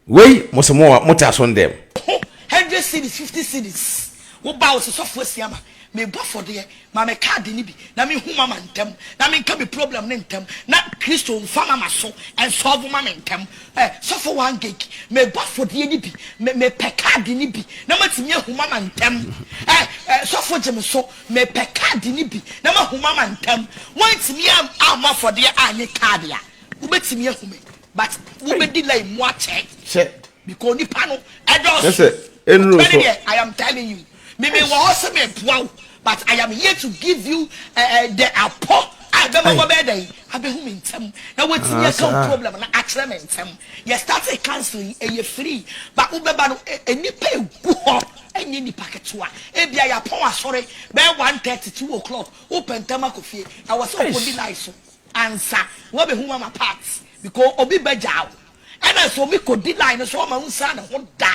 Speaker 1: wei mo se mo mo te aso no dɛm.
Speaker 2: Ho hundred cedis fifty cedis wo ba wo se sɔfo asia ma me bɔ afɔdeɛ ma me card no bi na me hu mama ntɛm na me nka me problem no ntɛm na kristo nfa mama so nsɔlvo ma me ntɛm eh sɔfo one gig me bɔ afɔdeɛ no bi me me pɛ card no bi na ma tumi ahu mama ntɛm eh eh sɔfo gye me so Mepɛ kaade no bi na mahu mama ntɛm. Woantumi ammɔ afɔdeɛ annye kaade a, wobɛtumi ahu me but wobɛdi line mu akyɛ because nipa no ɛdɔɔso. Nokorɛ no deɛ I am telling you, me mewɔ hɔ sɛ meboa wo but I am here to give you the apɔ a ɛbɛma woabɛyɛ dɛn abɛhu me ntɛm na woatumi aka wo problem no akyerɛ me ntɛm. Yɛ startee counseling yi ɛyɛ free but wobɛba no nnipa ɛgu hɔ. Ɛnyɛ nipa ketewa. Ebia yɛapɔn asɔre bɛyɛ 1:30, 2 o'clock, wopɛ ntɛm akɔ fie. Ɛwɔ sɛ wokɔdi line so ansa na woabɛhu mama Pat because obi bɛgyaa wo. Ɛna sɛ obi kɔdi line no so ɔma wo nsan ne ho da.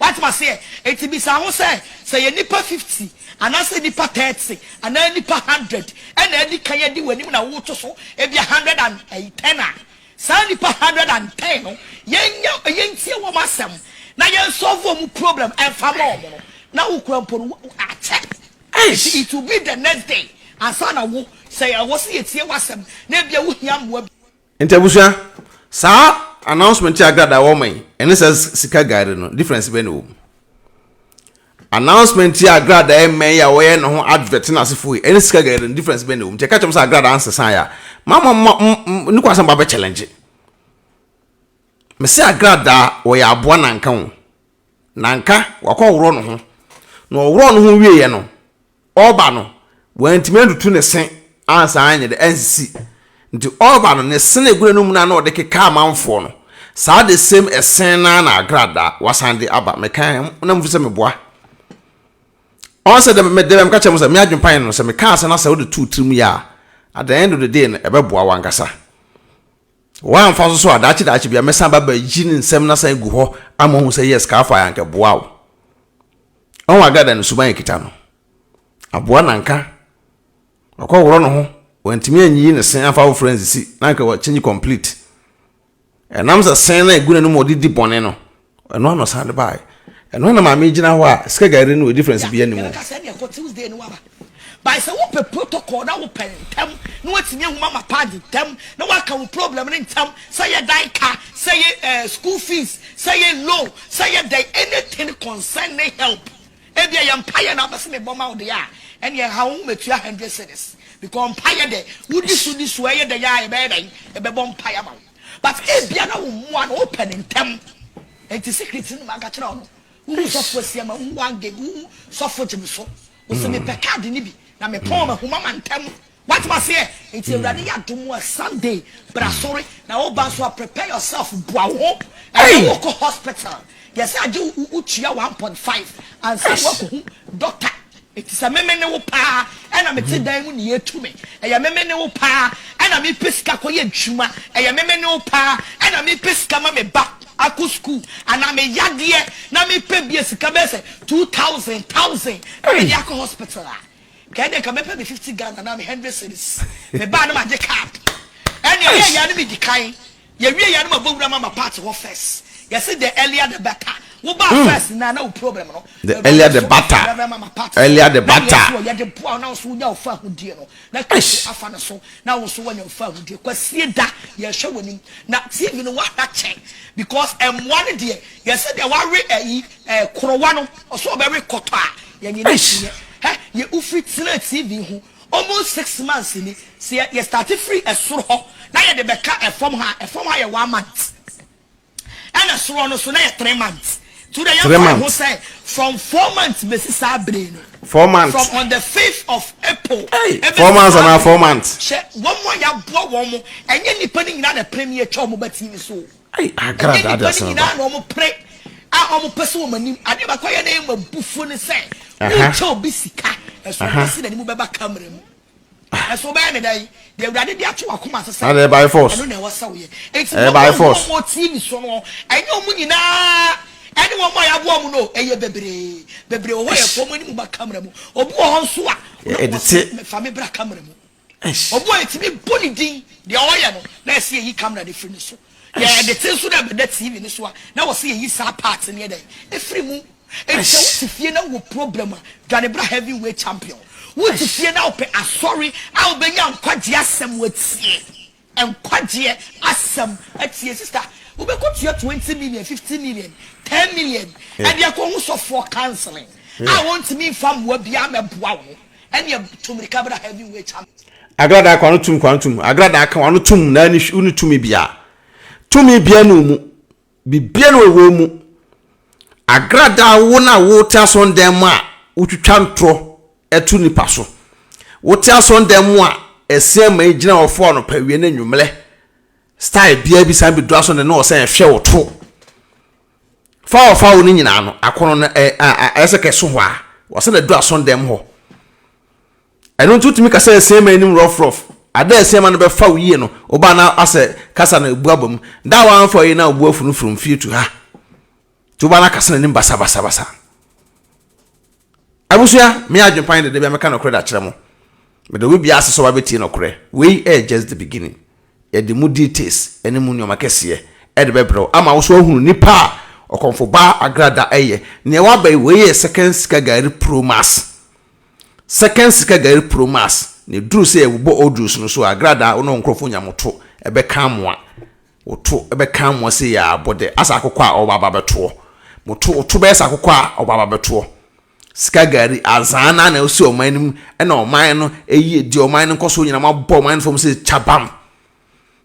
Speaker 2: Woate aseɛ? Enti bisa ho sɛ, sɛ yɛ nnipa 50 anaasɛ nnipa 30 anaa nnipa 100 ɛna adi kan adi w'anim na woto so ebia 110 a, Saa nnipa 110 no, yɛnyɛ yɛntie wɔn asɛm na yɛn solve wɔn problem ɛnfa ma wɔn no, na wo kura mpo no akyɛ. Nti it will be the next day ansa na wo sɛ ɛwɔ sɛ yɛtie w'asɛm na ebia wohia mmoa bi.
Speaker 1: Nti abusua, saa announcement yi a Agradaa wɔ ma yi, ɛne saa sika gari no, difference bɛn na ɛwɔ mu? Announcement yi a Agradaa ɛmɛ yi a wɔyɛ ne ho advert na asefo yi, ɛne sika gari no, difference bɛn na ɛwɔ mu? Nti ɛka kyerɛ mo sɛ Agradaa nsesa yɛ a, ma ma ma ne kwan sɛ mo ba bɛ challenge. Mese Agradaa wɔyɛ aboa nanka o. Nanka wakɔ worɔ ne ho. Na ɔworɔ ne ho wieɛ no, Ɔreba no, wantumi antutu ne se ansan anyɛ dɛ ansisi. Nti ɔreba no, ne se no a egu n'anum no a na ɔde keka amanfoɔ no, saa the same ɛsen no ara na agradaa wasan de aba. Meka na mufi sɛ meboa. Ɔn sɛ dɛ me dɛ meka kyerɛ mo sɛ me adwene pan no sɛ meka asɛm na sɛ wode to wo tirim yɛ a, at the end of the day no ɛbɛboa wo ankasa. Woamfa so so a, daakye daakye bia mɛsan ba bɛyi ne nsɛm no asan agu hɔ ama woahu sɛ yes, kaa fa yɛ anka ɛboa wo. Ɔho agrada no suban ekita no. Aboa nanka. Ɔkɔ worɔ ne ho. Wantumi anyiyi ne se amfa foforɔ ansisi na anka wa change complete. Ɛnam sɛ sen na egu n'anum ɔde di bɔne no, ɛno ano san de baeɛ. Ɛno na maame gyina hɔ a sika gari no difference bi anim.
Speaker 2: Yɛbɛka sɛ ɛne ɛkɔ Tuesday no aba. By sɛ wopɛ protocol na wopɛ ntɛm na watumi ahu mama pad ntɛm na waka wo problem no ntɛm sɛ yɛ dan ka, sɛ yɛ eh, school fees, sɛ yɛ loan, sɛ yɛ dɛn, anything concerning help. Ebia yɛ mpaeɛ na wopɛ sɛ mebɔ ma wo deɛ a, ɛneɛ ha wo ho mɛtua 100 cedis because mpaeɛ dɛ wodi so di so ɛyɛ dɛn a yɛbɛyɛ dɛn yɛbɛbɔ mpaeɛ ama wo. But ebia na wo mmoa no wopɛ no ntɛm nti secret no maka kyerɛ wo no. Wohu sɔfo Asiama, wohu Wangeg, wohu sɔfo Gyimiso. Wose mepɛ card no bi na mepɔn mahu mama ntɛm. Wate maseɛ? Nti Awurade yɛ adom a Sunday bra sɔre na woba nso a prepare yourself boa wo ho. Ɛnɛ wokɔ hospital yɛsɛ agye wo wotua 1.5 ansa na woakɔhu doctor. Enti sɛ meme ne wo paa ɛna mete dan mu ne yɛtu me, ɛyɛ meme ne wo paa ɛna mepɛ sika kɔyɛ adwuma, ɛyɛ meme ne wo paa ɛna mepɛ sika ma me ba akɔ sukuu, anaa me yadeɛ na mepɛ bia sika bɛyɛ sɛ 2000 thousand na mede akɔ hospital a, nka ɛndeɛ nka mɛpɛ me 50 Ghana anaa me 100 cedis. Mebaa na magye card. Ɛnneɛ ɛyɛ yɛ a na medi kan. Yɛwie yɛ a na mabɔ wura ma ma party hɔ first. Yɛse the earlier the better. Wo baa first na na wo problem no.
Speaker 1: The earlier the better.
Speaker 2: Reverend Mama Pat
Speaker 1: Earlier the
Speaker 2: na
Speaker 1: better.
Speaker 2: deɛ nso yɛde boa wo na wo nso wonya wo fa ahodie no na Kristo afa no so na wo nso woanya wo fa ahodie. Kwasie da yɛhwɛ w'anim na TV no woahwɛ akyɛ because mmoa no deɛ yɛse deɛ wawe ayi eh, korowa no ɔso ɔbɛwe kɔtɔ a yɛnye no akyinnye. Hɛ yɛ wofiri tena TV ho. Almost 6 months ni. Sɛ yɛ start firi ɛsoro hɔ na yɛde bɛka ɛfam ha, ɛfam ha yɛ one month, ɛna soro no so na yɛ 3 months. To the
Speaker 1: Three
Speaker 2: yɛn fa ho
Speaker 1: months.
Speaker 2: sɛ from 4 months bɛsi saa bere no.
Speaker 1: 4 months.
Speaker 2: From on the 5th of April.
Speaker 1: Hey,
Speaker 2: ɛbɛsi
Speaker 1: 4 months
Speaker 2: saa
Speaker 1: anaa
Speaker 2: bere.
Speaker 1: 4 months?
Speaker 2: Hyɛ wɔn mu a yɛaboa wɔn mo, ɛnyɛ nipa no nyinaa na pere mi atwa wɔn ba TV so.
Speaker 1: Ayi,
Speaker 2: Ɛnyɛ
Speaker 1: agrada
Speaker 2: nipa
Speaker 1: ade
Speaker 2: no
Speaker 1: asɛm
Speaker 2: nyinaa
Speaker 1: ba.
Speaker 2: na wɔn pere a wɔn pɛ sɛ wɔn anim adeɛ baako yɛ na ɛyɛ ma bufuo ne sɛ wokyɛ obi sika ɛso ɔbɛsi n'anim bɛba camera mu, ɛso ɔbɛyɛ ne dɛ deɛ Awurade de ato wakoma so sɛ
Speaker 1: Na deɛ by force.
Speaker 2: ɛno na ɛwɔ sɛ woyɛ. Eti
Speaker 1: Ɛyɛ
Speaker 2: wɔn
Speaker 1: by
Speaker 2: a
Speaker 1: force.
Speaker 2: wɔn TV so no, ɛnyɛ wɔn nyinaa ɛne wɔn a yɛaboa wɔn no. Ɛyɛ bebree bebree wɔ hɔ yɛ fɔm anim ba camera mu. Obi wɔ hɔ nso a
Speaker 1: Yɛ ɛde te.
Speaker 2: fa me bra camera mu.
Speaker 1: Eish.
Speaker 2: Obi a yɛtumi bɔ ne din deɛ ɔyɛ no na ɛsɛ yɛyi camera de firi ne so. Yɛde te nso na ɛbɛda TV ne so a, na wɔsɛ yɛyi saa part ne yɛ dɛ efiri mu. Eti sɛ wote fie na wɔ problem a, dwane bra Heavyweight Champion. Wote fie na wopɛ asɔre a wobɛnya nkwagye asɛm watie, nkwagyeɛ asɛm atie. Sister, wobɛkɔ tua 20 million, 50 million, 10 million ɛde akɔ ho sɔfoɔ counseling a wɔntumi nfa mmoa biara mɛboa wo no, ɛne tumirika bra Heavyweight Champion.
Speaker 1: Agrada ka wano tum, ka wano tum. Agrada ka wano tum na ni woni tumi bia. Tumi bia ne mu. Bibia ne wɔ mu. Agrada, wo na wo te asɔndan mu a wotwitwa ntorɔ ɛto nipa so. Wote asɔndan mu a ɛsɛn ma gyina hɔ fo anɔpa, wie ne nwummerɛ. Style bia bi san bi do asɔndan na ɔsɛn ɛhwɛ wo to. Fa ɔfa wo no nyinaa no akɔnɔ no ɛ ɛ ɛsɛ kɛso hɔ a wɔsɛ na do asɔndan mu hɔ. Ɛno nso tumi kasa ɛsɛn ma anim rough rough ada. Ɛsɛn ma no bɛfa wo yie no, ɔbaa na asɛ kasa no ebu aba mu da a wɔamfa yie na obu afu no from fie to ha nti ɔbaa na kasa n'anim basabasabasa. Abusua, me adwempan dede bi a mɛka nokorɛ da kyerɛ mo. Mede obi bia ase sɛ wabɛtie nokorɛ. Wei ɛyɛ just the beginning. Yɛde mu details ɛne mu nneɛma kɛseɛ ɛde bɛbrɛ wo ama wo so ahunu nipa a ɔkɔmfo baa Agrada ɛyɛ nea waba yi. Wei yɛ second Sika Gari Pro Max, second Sika Gari Pro Max na eduru sɛ yɛbobɔ audios no so. Agrada, wo ne wo nkurɔfoɔ nya moto ɛbɛka amoa, woto ɛbɛka amoa sɛ yɛ abɔde asa akokɔ a ɔba aba bɛtoɔ moto woto bɛyɛ sɛ akokɔ a ɔba aba bɛtoɔ. Sika Gari azaa na osi ɔman no mu ɛna ɔman no eyi di ɔman no nkɔso nyinaa mo abɔ ɔman no fam sɛ kyabam.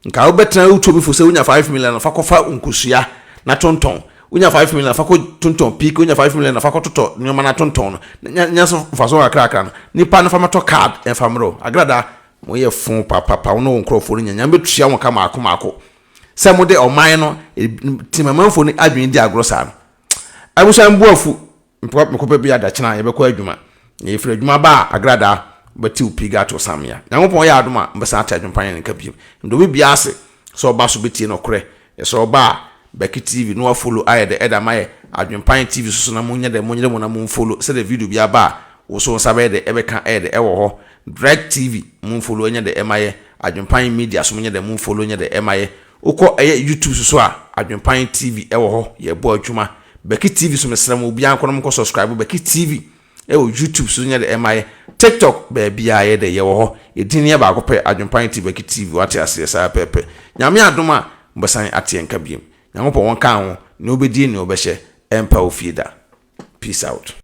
Speaker 1: Nka wobɛtena wotu obi fo sɛ wonya 5 million fa kɔfa nkosua na tontɔn, wonya 5 million fa kɔ tontɔn piik, wonya 5 million fa kɔ totɔ nneɛma na tontɔn no nya nya so mfa so kakrakra no nipa no fa mɛtɔ card ɛmfa mmerɛ o. Agrada, moyɛ fo papapa. Wo ne wo nkurɔfoɔ no nya Nyame bɛtua mo ka maako maako sɛ mode ɔman no timamanfoɔ no adwene di agorɔ saa no. Abusua, mbu afu mekɔpɛ bi adakyena yɛbɛkɔ adwuma na yɛfiri adwuma ba a, Agrada bɛtew pii ato samea. Nyankopɔn yɛ adom a, mbɛsan ate adwempa yɛn nka biom. Mede obi bia ase sɛ ɔba so bɛtie nɔkorɛ. Yɛsɛ ɔba a Bɛki TV na wafollow ayɛ dɛ ɛda ma yɛ Adwempan TV so so na monyɛ dɛ monyere mo na momfollow sɛdeɛ video bi aba a wo so wo nsa bɛyɛ dɛ ɛbɛka ɛyɛ dɛ ɛwɔ hɔ. Drek TV momfollow ɛnyɛ dɛ ɛma yɛ Adwempan Media so monyɛ dɛ momfollow nyɛ dɛ ɛma yɛ. Wokɔ ɛyɛ YouTube so so a, Adwempan TV ɛwɔ hɔ, yɛbɔ adwuma. Bɛki TV so, mesrɛ mo, obiara nkɔ na monkɔ subscribe Bɛki TV ɛwɔ YouTube so nyɛ dɛ ɛma yɛ. TikTok, baabiara yɛ dɛ yɛwɔ hɔ. Ɛdin no yɛ baako pɛ, Adwempan TV, Bɛki TV. Wate aseɛ saa pɛpɛ. Nyame adom a, mobɛsan ateɛ nka biom. Nyankopɔn wɔn ka ho nea wobɛdie nea wobɛhyɛ ɛmpa wo fie da. Peace out.